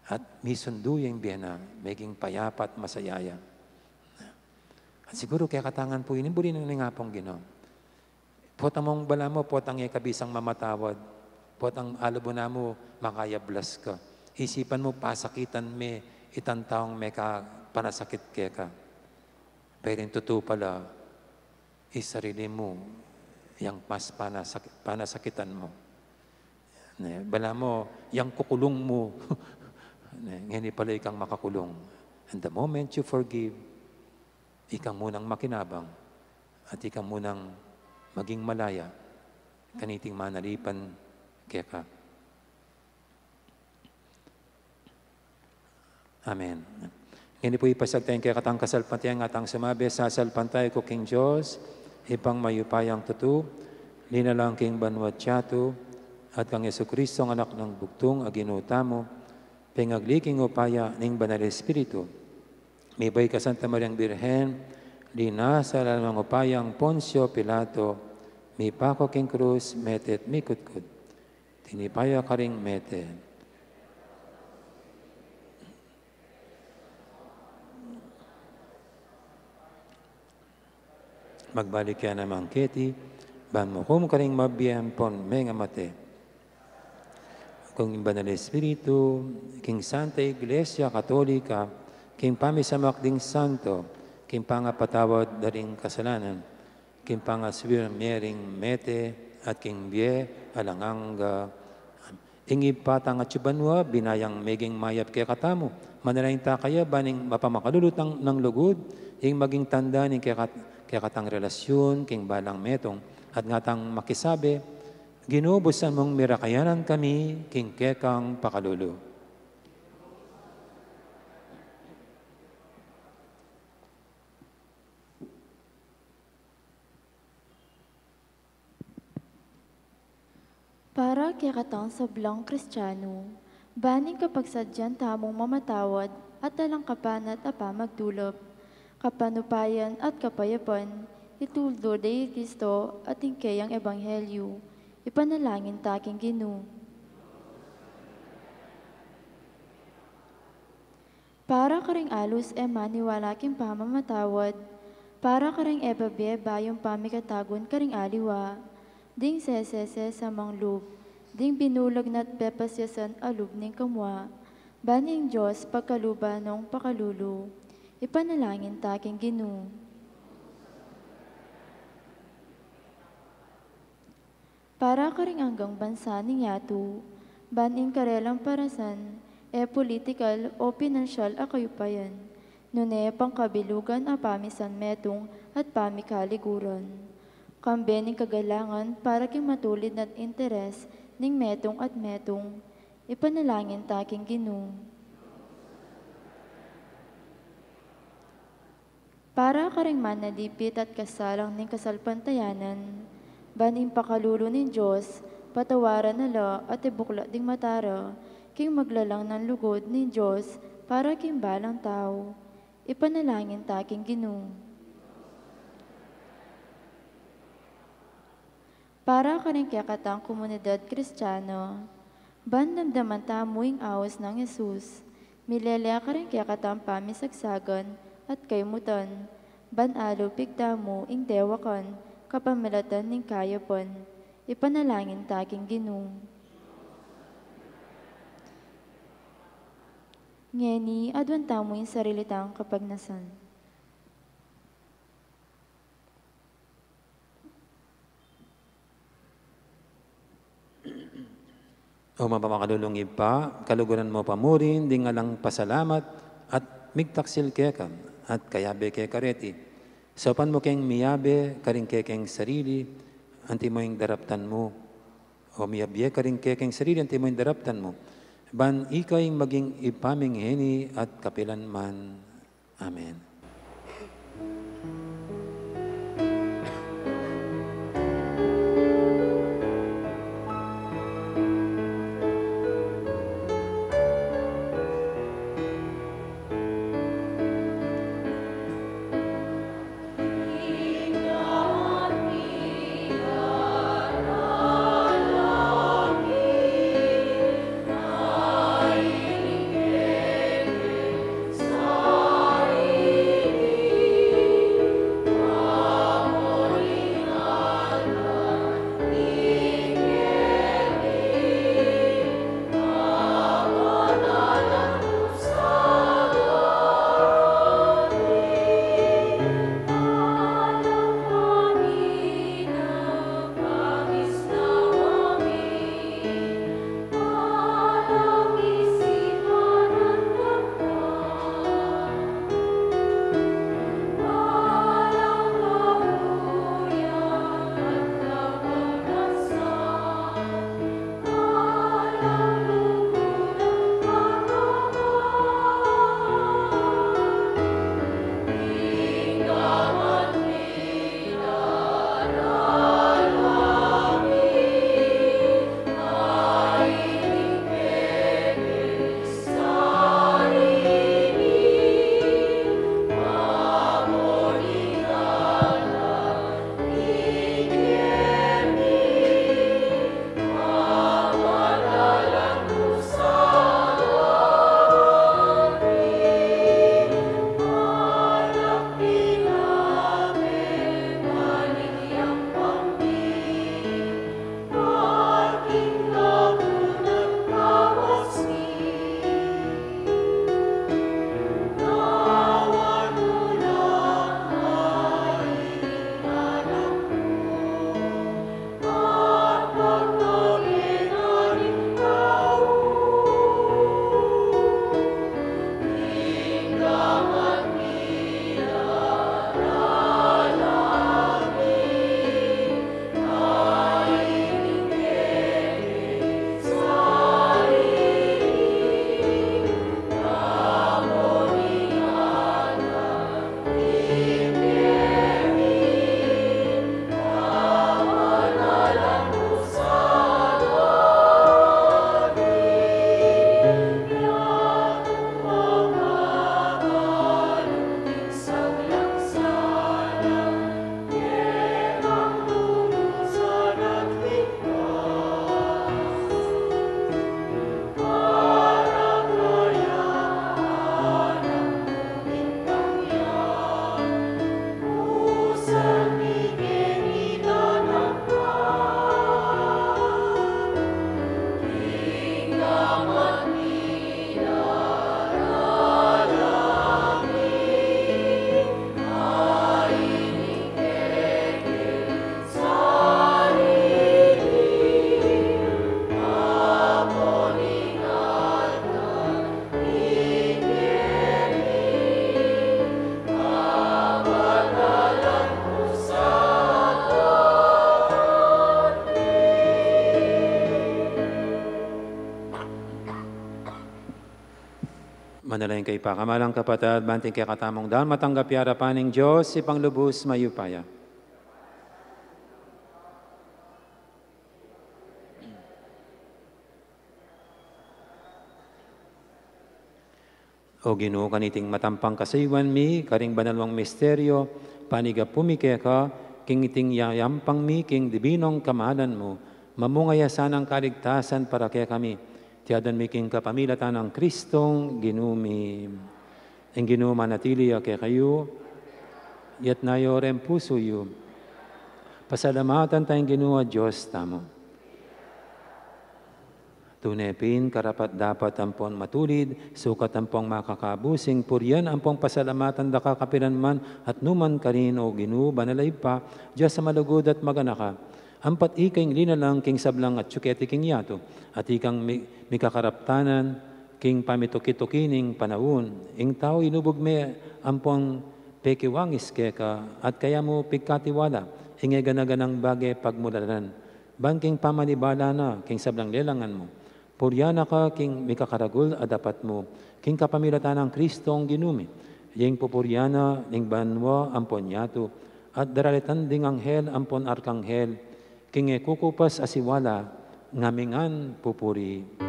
At misundu ya ing bie na, meging payapa at masaya ya. At siguru kekatangan pu ini, buri na ning Apung Ginu. Potang mung bala mu, potang e ka bisang mamatawad, potang alubu na mu makayablas ka. Isipan mu, pasakitan me itang taung mekapanasakit keka. Pero ing tutu pala, i sarili mu yang mas panasak-, panasakitan mu. Ne, bala mu, yang kukulung mu. Ne, ngeni pala ikang makakulung. And the moment you forgive, ika munang makinabang at ika munang maging malaya kaniting manalipan keka. Amen. Ngeni pu, ipasiag taya ing kekatang kasalpantayanan at tang sumabi, sasalpantaya ku king Dios, Ibpang mayupayang tutu, linalang king banua't yatu, at kang Jesucristo, Anak nang Bugtung a Ginu tamu, pengagli king upaya ning Banal Espiritu, mibay kang Santa Mariang Birhen, linasa lalam ning upayang Poncio Pilato, mipaku king krus, mete at mikutkut. Tinipa ya karing mete. Magbalik ya naman keti, ban mukum karing mabie ampon mengamate. Kung ing Banal Espiritu, king Santa Iglesia Katolika, king pamisamak ding santo, king pangapatawad da ring kasalanan, king pangasubli mie ring mete, at king bie alang angga. Ing Ibpa tang atsu banua, binayang meging mayap kekatamu. Manalangin ta kaya, ban ing mapamakalulu tang nang lugud, ing maging tanda ning kekat-, kekatang relasyun king balang metung, at ngatang makisabi, Ginu, busan mung mirakayanan kami king kekang pakalulu. Para kekatang sablang Kristiano, ban ing kapagsadyan tamung mamatawad at alang kapanat a pamagtulap, kapanupayan at kapayapan, ituldo da i Kristo at ing keyang ebanghelyu, ipanalangin ta king Ginu. Para karing alus e maniwala king pamamatawad, para karing e babie bayung pamikatagun karing aliwa, ding sesese samang lub, ding binulag na't pepasyasan a lub ning kamua, Ban ing Dios pagkaluban nong pakalulu. Ipanalangin ta king Ginu. Para karing anggang bansa ning yatu, ban ing karelang parasan, e politikal o pinansyal a kayupayan, nune pangkabilugan a pamisan metung at pamikaliguran. Kambe ning kagalangan para king matulid na't interes ning metung at metung, ipanalangin ta king Ginu. Para karing manalipit at kasalang ning kasalpantayanan, ban ing pakalulu ning Dios, patawaran na la at ibuklat ding mata ra, king maglalang nang lugud ning Dios para king balang tau. Ipanalangin ta king Ginu. Para karing kekatang komunidad Kristiana, ban damdaman tamu ing aus nang Jesus, milele karing kekatang pamisagsagan at kaymutan, ban alupig tamu ing dewakan kapamilatan ning kayapan, ipanalangin ta king Ginu. Ngeni, aduan tamu ing sarili tang kapagnasan. O mapamakalulung Ibpa, kaluguran mu pa murin ding alang pasalamat at migtaksil keka at kayabe ke kareti. Saupan mu keng miyabe karing kekeng sarili, antimo ing daraptan mu. O miyabie karing kekeng sarili, antimo ing daraptan mu. Ban ika ing maging Ibpa ming ngeni at kapilan man. Amen. Manalangin kayu, pakamalan kung kapatad, ban king kekatamung daun matanggap ya arapan ning Dios Ibpang lubus mayupaya. O Ginu, kaniting matampang kasayuan mi karing banal mung misteryo, panigapu mi keka, king iting yayampang mi king dibinung kamalan mu, mamunga ya sanang kaligtasan para kekami. Iti aduan mi king kapamilatan nang Kristong Ginu mi. Ing Ginu manatili ya kekayu, itas yu reng pusu yu. Pasalamatan taya ing Ginu a Dios tamu. Tune pin, karapat-dapat ampon matulid, sukat ampong makakabus ing purian ampong pasalamatan da ka kapilan man at nukarin man, O Ginu, banal a Ibpa, Dios a malugud at maganaka. Ampat ika ing linalang king sablang atyu keti king yatu, at ikang mi-, mikakaraptanan king pamituki-tuki ning panaun. Ing tau inubug me ampon pekiwangis keka, at kaya mu pigkatiwala ing e gana-ganang bage pagmulalan, ban king pamanibala na king sablang lelangan mu, purian na ka king mikakaragul a dapat mu, king kapamilatan nang Kristong Ginu mi. Ing pupurian na ning banua ampon yatu, at daralitan ding anghel ampon arkanghel, king e kukupas a siwala, ngamingan pupuri.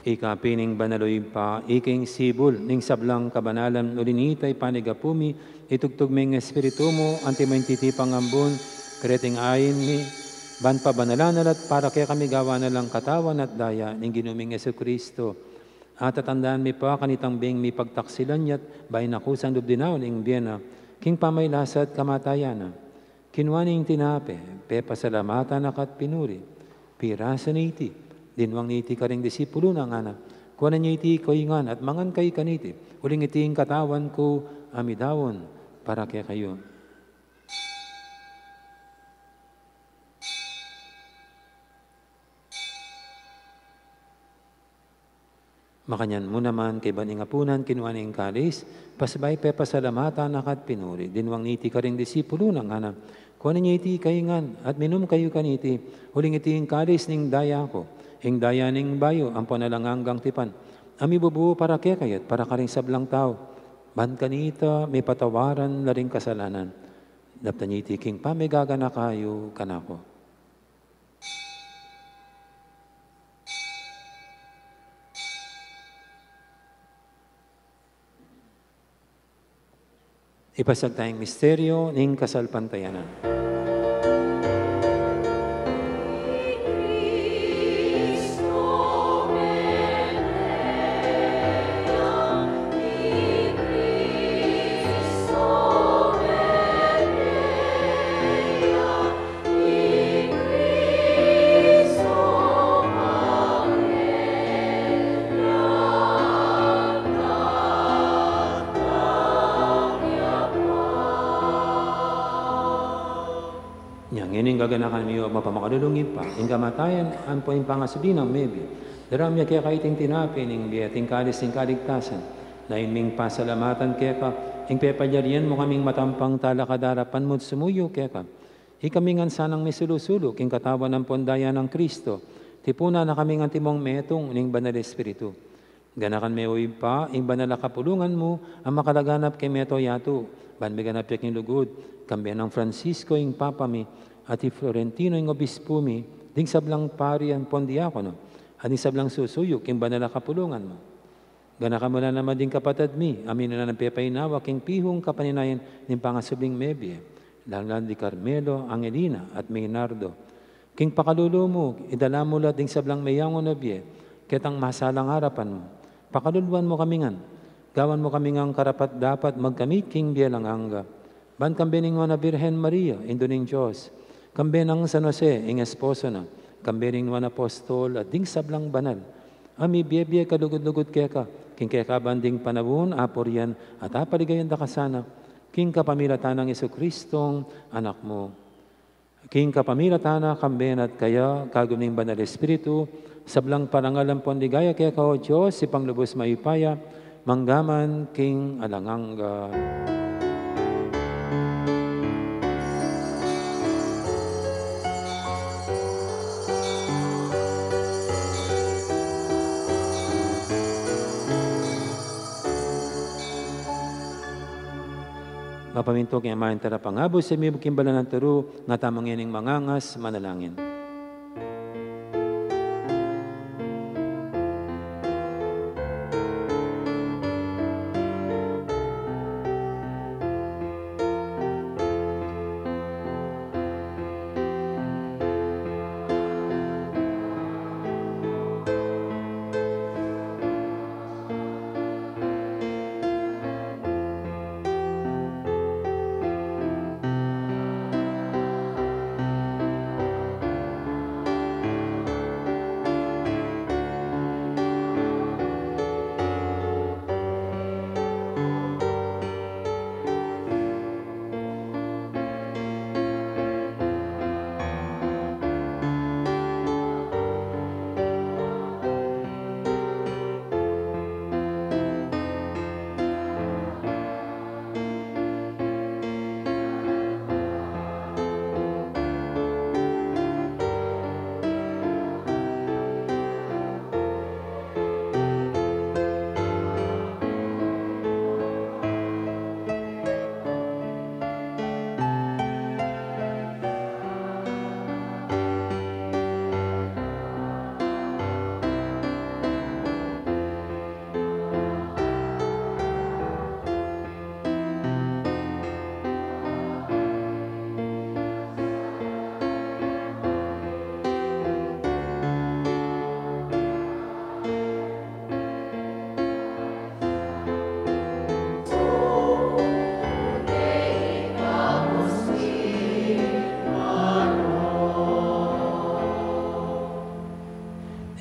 Ika pin ing banal a Ibpa, ika ing sibul ning sablang kabanalan, uli na nita ipanigapu mi, itugtug me ing Espiritu mu, anti mo ing titipang ambun, kareting ain mi, ban pabanalan na la at para kekami gawan na lang katawan at daya ning Ginu ming Jesucristo. At tatandaan mi pa kanitang bing mipagtaksilan ya at bayu na kusang lub dinaun ing bie na, king pamagkasakit at kamatayan na. Kinua ne ing tinape, pepasalamatan na ka at pinuri. Pirasan ne iti, dinwang ne iti karing disipulu na, ngana: Kuanan ye iti kayu ngan at mangan kayu kaniti, uling iti ing katawan ku a midaun para kekayu. Makanyan mu naman, kaybat ning apunan, kinua ne ing kalis, pasibayu pepasalamatan na ka at pinuri, dinwang ne iti karing disipulu na, ngana: Kuanan ye iti kayu ngan at minum kayu kaniti, uling iti ing kalis ning daya ku, ing daya ning bayu ampon alang anggang tipan, a mibubu para kekayu at para karing sablang tau, ban kanita mipatawaran la ring kasalanan. Daptan ye iti king pamigaganaka yu kanaku. Ipasiag taya ing misteryo ning kasalpantayanan. Nya ngeni ing gaganakan mi, o mapamakalulung Ibpa, ing kamatayan ampon ing pangasubli nang mebie, daraun mi keka iting tinape ning bie at ing kalis ning kaligtasan, daun ming pasalamatan keka ing pepalyarian mu kaming matampang talakad king arapan mu at sumuyu keka. Ikami ngan sanang misulu-sulu king katawan ampon daya nang Kristo, Tipunan na kaming antimong metung ning Banal Espiritu. Ganakan me, O Ibpa, ing banal a kapulungan mu a makalaganap king mabilug a yatu, ban miganap ya king lugud, kambe nang Francisco ing Papa mi, at i Florentino ing Obispu mi, ding sablang pari ampon diakono, at ding sablang susuyu king banal a kapulungan mu. Ganakan mu la naman ding kapatad mi a minuna nang pepainawa king pihung kapaninayan ning pangasubling mebie, lalu na di Carmelo, Angelina, at Maynardo. King pakalulu mu, idala mu la ding sablang meyangu na bie ketang masalang arapan mu. Pakaluluan mu kami ngan, gawan mu kami ngan karapat-dapat magkamit king bie alang angga. Ban kambe ning Nuan a Birhen Maria, Indu ning Dios, kambe nang San Jose, ing esposo na, kambe ning Nuan a Apostol, at ding sablang banal a mibie-bie kalugud-lugud keka, king keka banding panaun, apurian at apaligayan da ka sana, king kapamilatan nang Jesucristong Anak mu. King kapamilatan na, kambe na at kaya, kagum ning Banal Espiritu, sablang parangal ampon ligaya keka, O Dios, Ibpang lubus mayupaya, mangga man king alang angga. Mapamintu king Ama ing Talapangabus, king balang turu, ngatamu ngening mangangas, manalangin.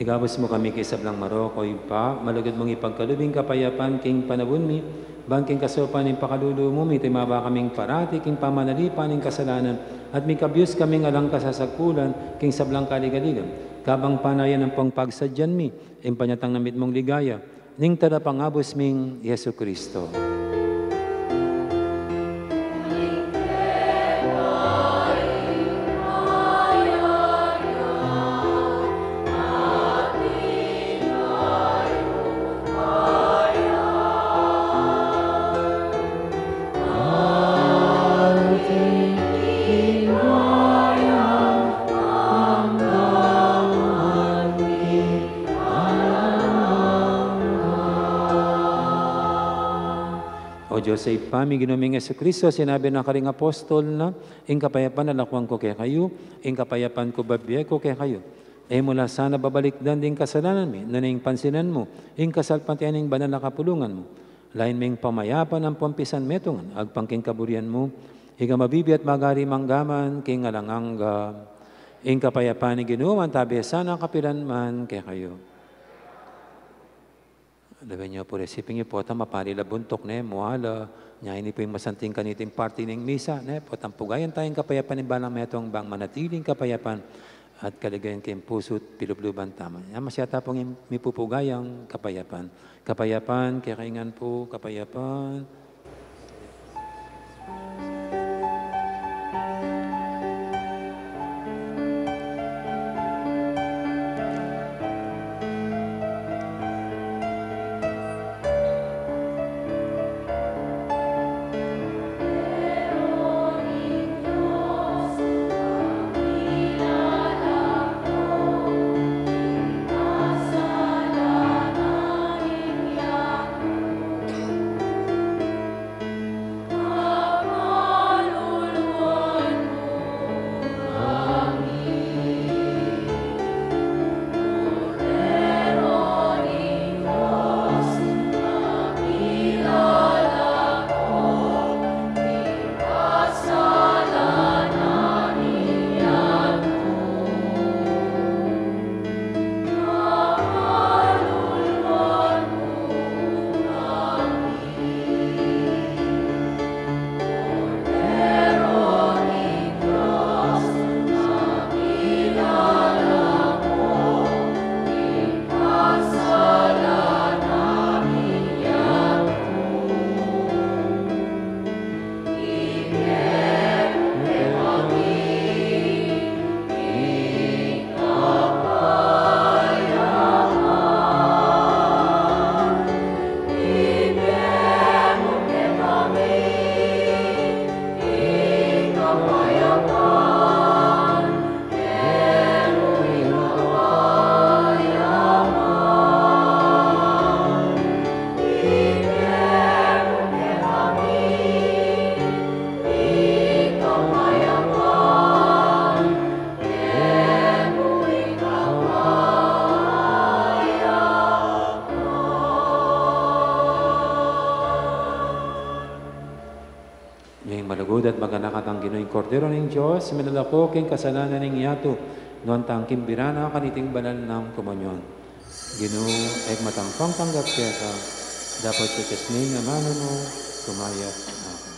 Ikabus mu kami king sablang marok, O Ibpa, malugud mung ipagkalub ing kapayapan king panaun mi, ban king kasaupan ning pakalulu mu, mitimaba kaming parati king pamanalipan ning kasalanan, at mikabyus kaming alang kasasagkulan king sablang kaligaligan, kabang panayan ampong pagsadyan mi ing panyatang na mitmung ligaya ning Talapangabus ming Jesucristo. O Dios a Ibpa mi, Ginu ming Jesucristo, sinabi na karing apostol na, "Ing kapayapan lakuan ku kekayu, ing kapayapan ku bibie ku kekayu." E mu la sana babalikdan ding kasalanan mi, nune ing pansinan mu ing kasalpantayanan ning banal a kapulungan mu. Lain ming pamayapan ampong pisanmetungan, agpang king kaburian mu, ika a mabibie at magari mangga man king alang angga. Ing kapayapan ning Ginu mantabe sana kapilan man kekayu. Lawen yu pu ring siping yu, potang mapali la buntuk, ne, muala. Nya ini pu ing masanting kaniting parti ning misa, ne, potang pugayan taya ing kapayapan ning balang metung, bang manatili ing kapayapan at kaligayan king pusu't pilubluban tamu. Nya masaya ta pung mipupugay ing kapayapan. Kapayapan kekayu ngan pu, kapayapan. Ing malugud at maganaka tang Ginu, ing Kordero ning Dios, a milalako king kasalanan ning yatu, nuan tang kimbira na kaniting banal nang komunyon. Ginu, e ku matang pangtanggap keka, dapot sa tias ning amanu mu, kumayap na ku.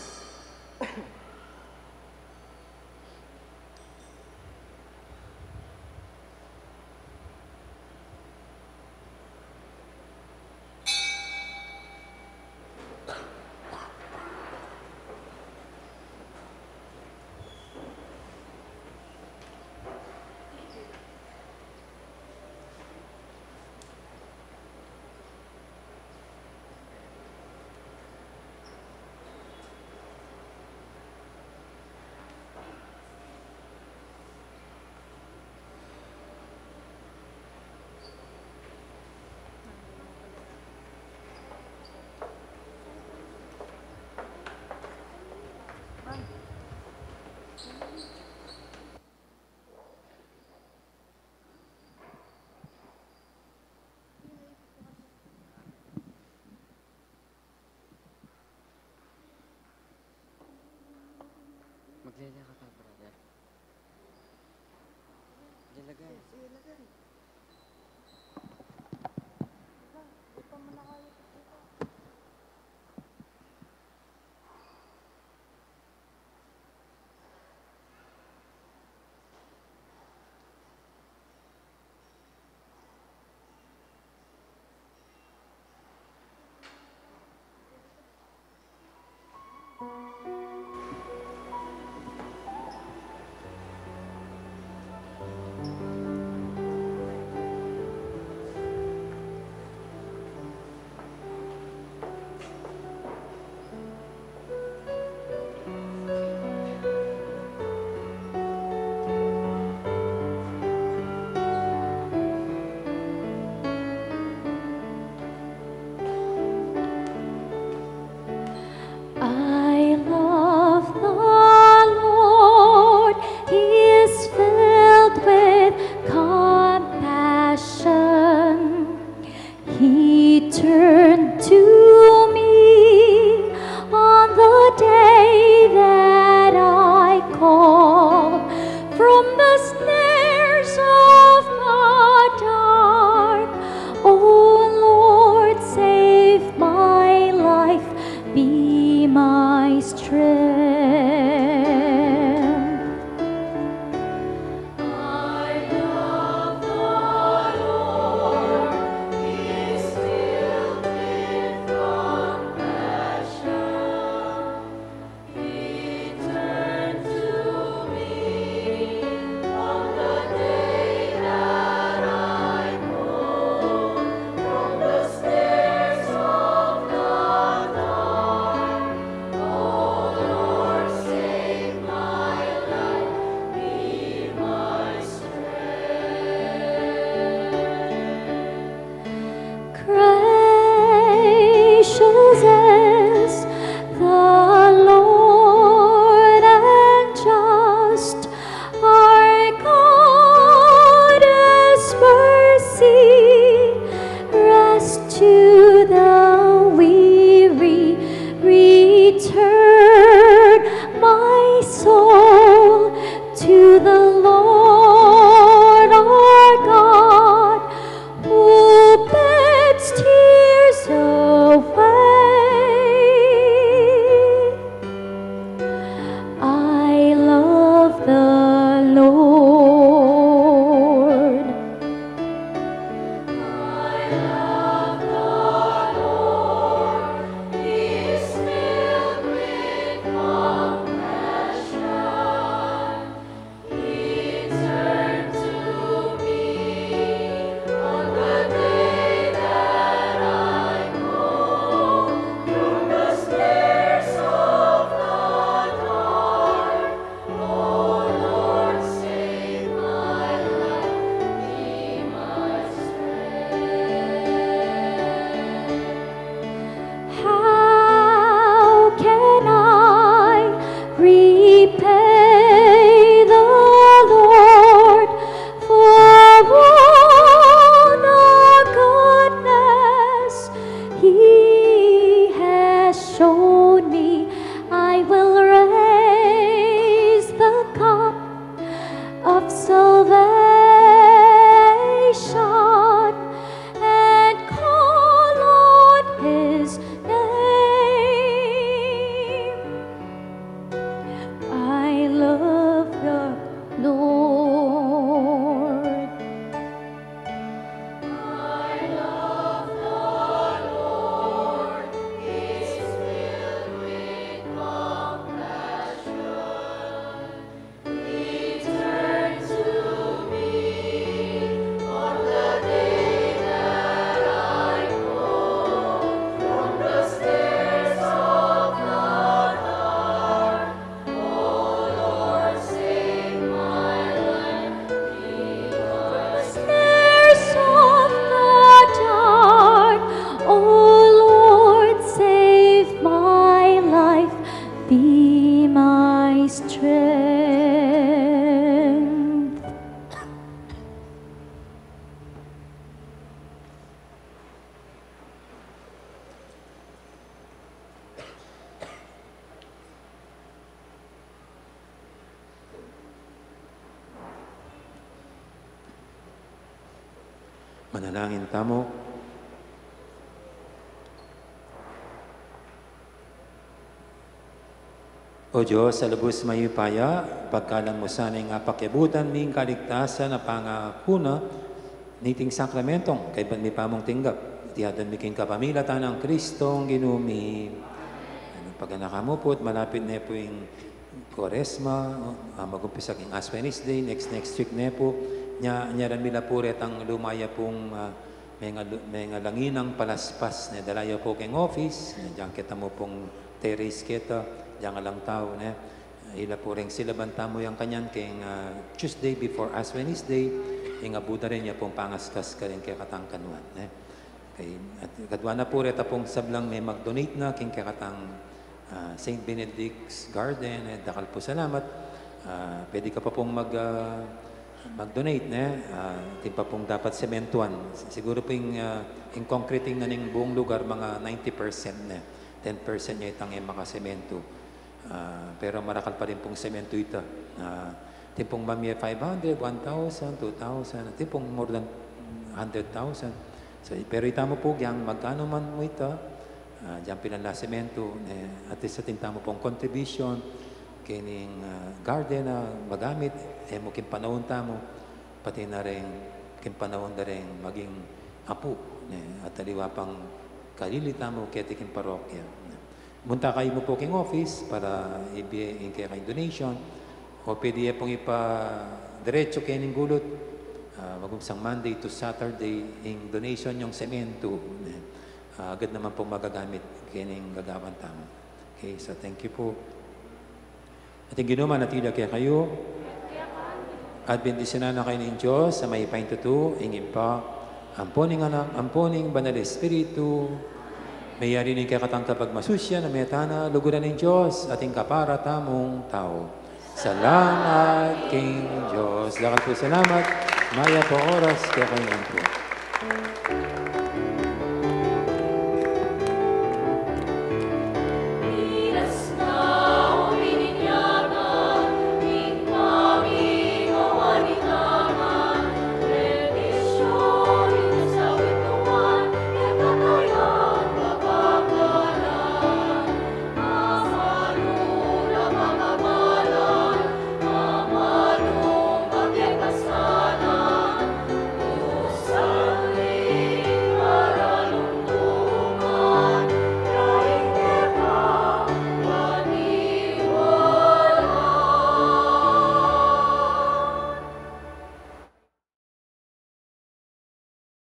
Maglele ka pa, brother. Sige, lagay. Sige, lagay. Di pa man ako. I love the Lord, He is filled with compassion. He turned to me on the day that I called from the snares of the dark. O Lord, save my life, be my strength. Gracious is the Lord and just, our God is mercy, rest to the weary. Return, my soul, to the Lord our God, who puts tears away. I love the Lord. strength. Manalangin tamu. O Dios a lubus mayupaya, pagkalam mu sana ing apakiabutan mi ing kaligtasan a pangakuna niting sakramentong kaybat mi pamung tinggap. Iti adwan mi king kapamilatan nang Kristong Ginu mi. Paganaka mu pu, malapit ne pu ing Kuaresma, ah, mag-umpisa king Ash Wednesday, next, next week ne pu. Nya, nya ran mi la pu retang lumaya pung, ah, menga-, mengalanginang palaspas, ne, dala ya pu king office, ne, dinan keta mu pung terrace keta, dinan alang tau, ne. Ila pu reng silaban tamu yang kanyan king, ah, Tuesday before Ash Wednesday, ing abuda rin ya pung pangaskas karing kekatang kanuan, ne. Okay, at kadua na pu reta pung sablang me mag-donate na king kekatang, ah, Saint Benedict's Garden, eh, dakal pu salamat. Ah, pwede ka pa pung mag, ah, mag-donate, ne? Ah, atin pa pung dapat sementuan. Siguru pu ing, ah, ing concreting na ning buong lugar, mga ninety percent ne. Ten percent ya itang e makasementu. Ah, pero marakal pa rin pung sementu ita. Ah, atin pung mamie five hundred, one thousand, two thousand, atin pung more than hundred thousand. So, pero ita mu pu, yang magkanu man mu ita, ah, yang pilan la sementu, eh, at least atin tamu pung contribution, kening, ah, garden a magamit, e mu king panaun tamu, pati na rin king panaun da ring maging apu, ne, at aliwa pang kalili tamu keti king parokya. Munta kayu mu pu king office para ibie ing kekayung donation. O pwede ye pung ipadiretsu kening gulut, ah, mag-umpisang Monday to Saturday ing donation yung sementu, ne. Ah, agad naman pung magagamit kening gagawan tamu. Okay, so thank you pu. At ing Ginu manatili ya kekayu. At bendisyunan na kayu ning Dios a mayupaya king tutu, ing Ibpa, ampo ning Anak, ampo ning Banal Espiritu. Meyari ne ing kekatang kapagmasusyan a meta na luguran ning Dios at ing kapara tamung tau. Salamat king Dios. Dakal pu salamat. Mayap a oras kekayu ngan pu.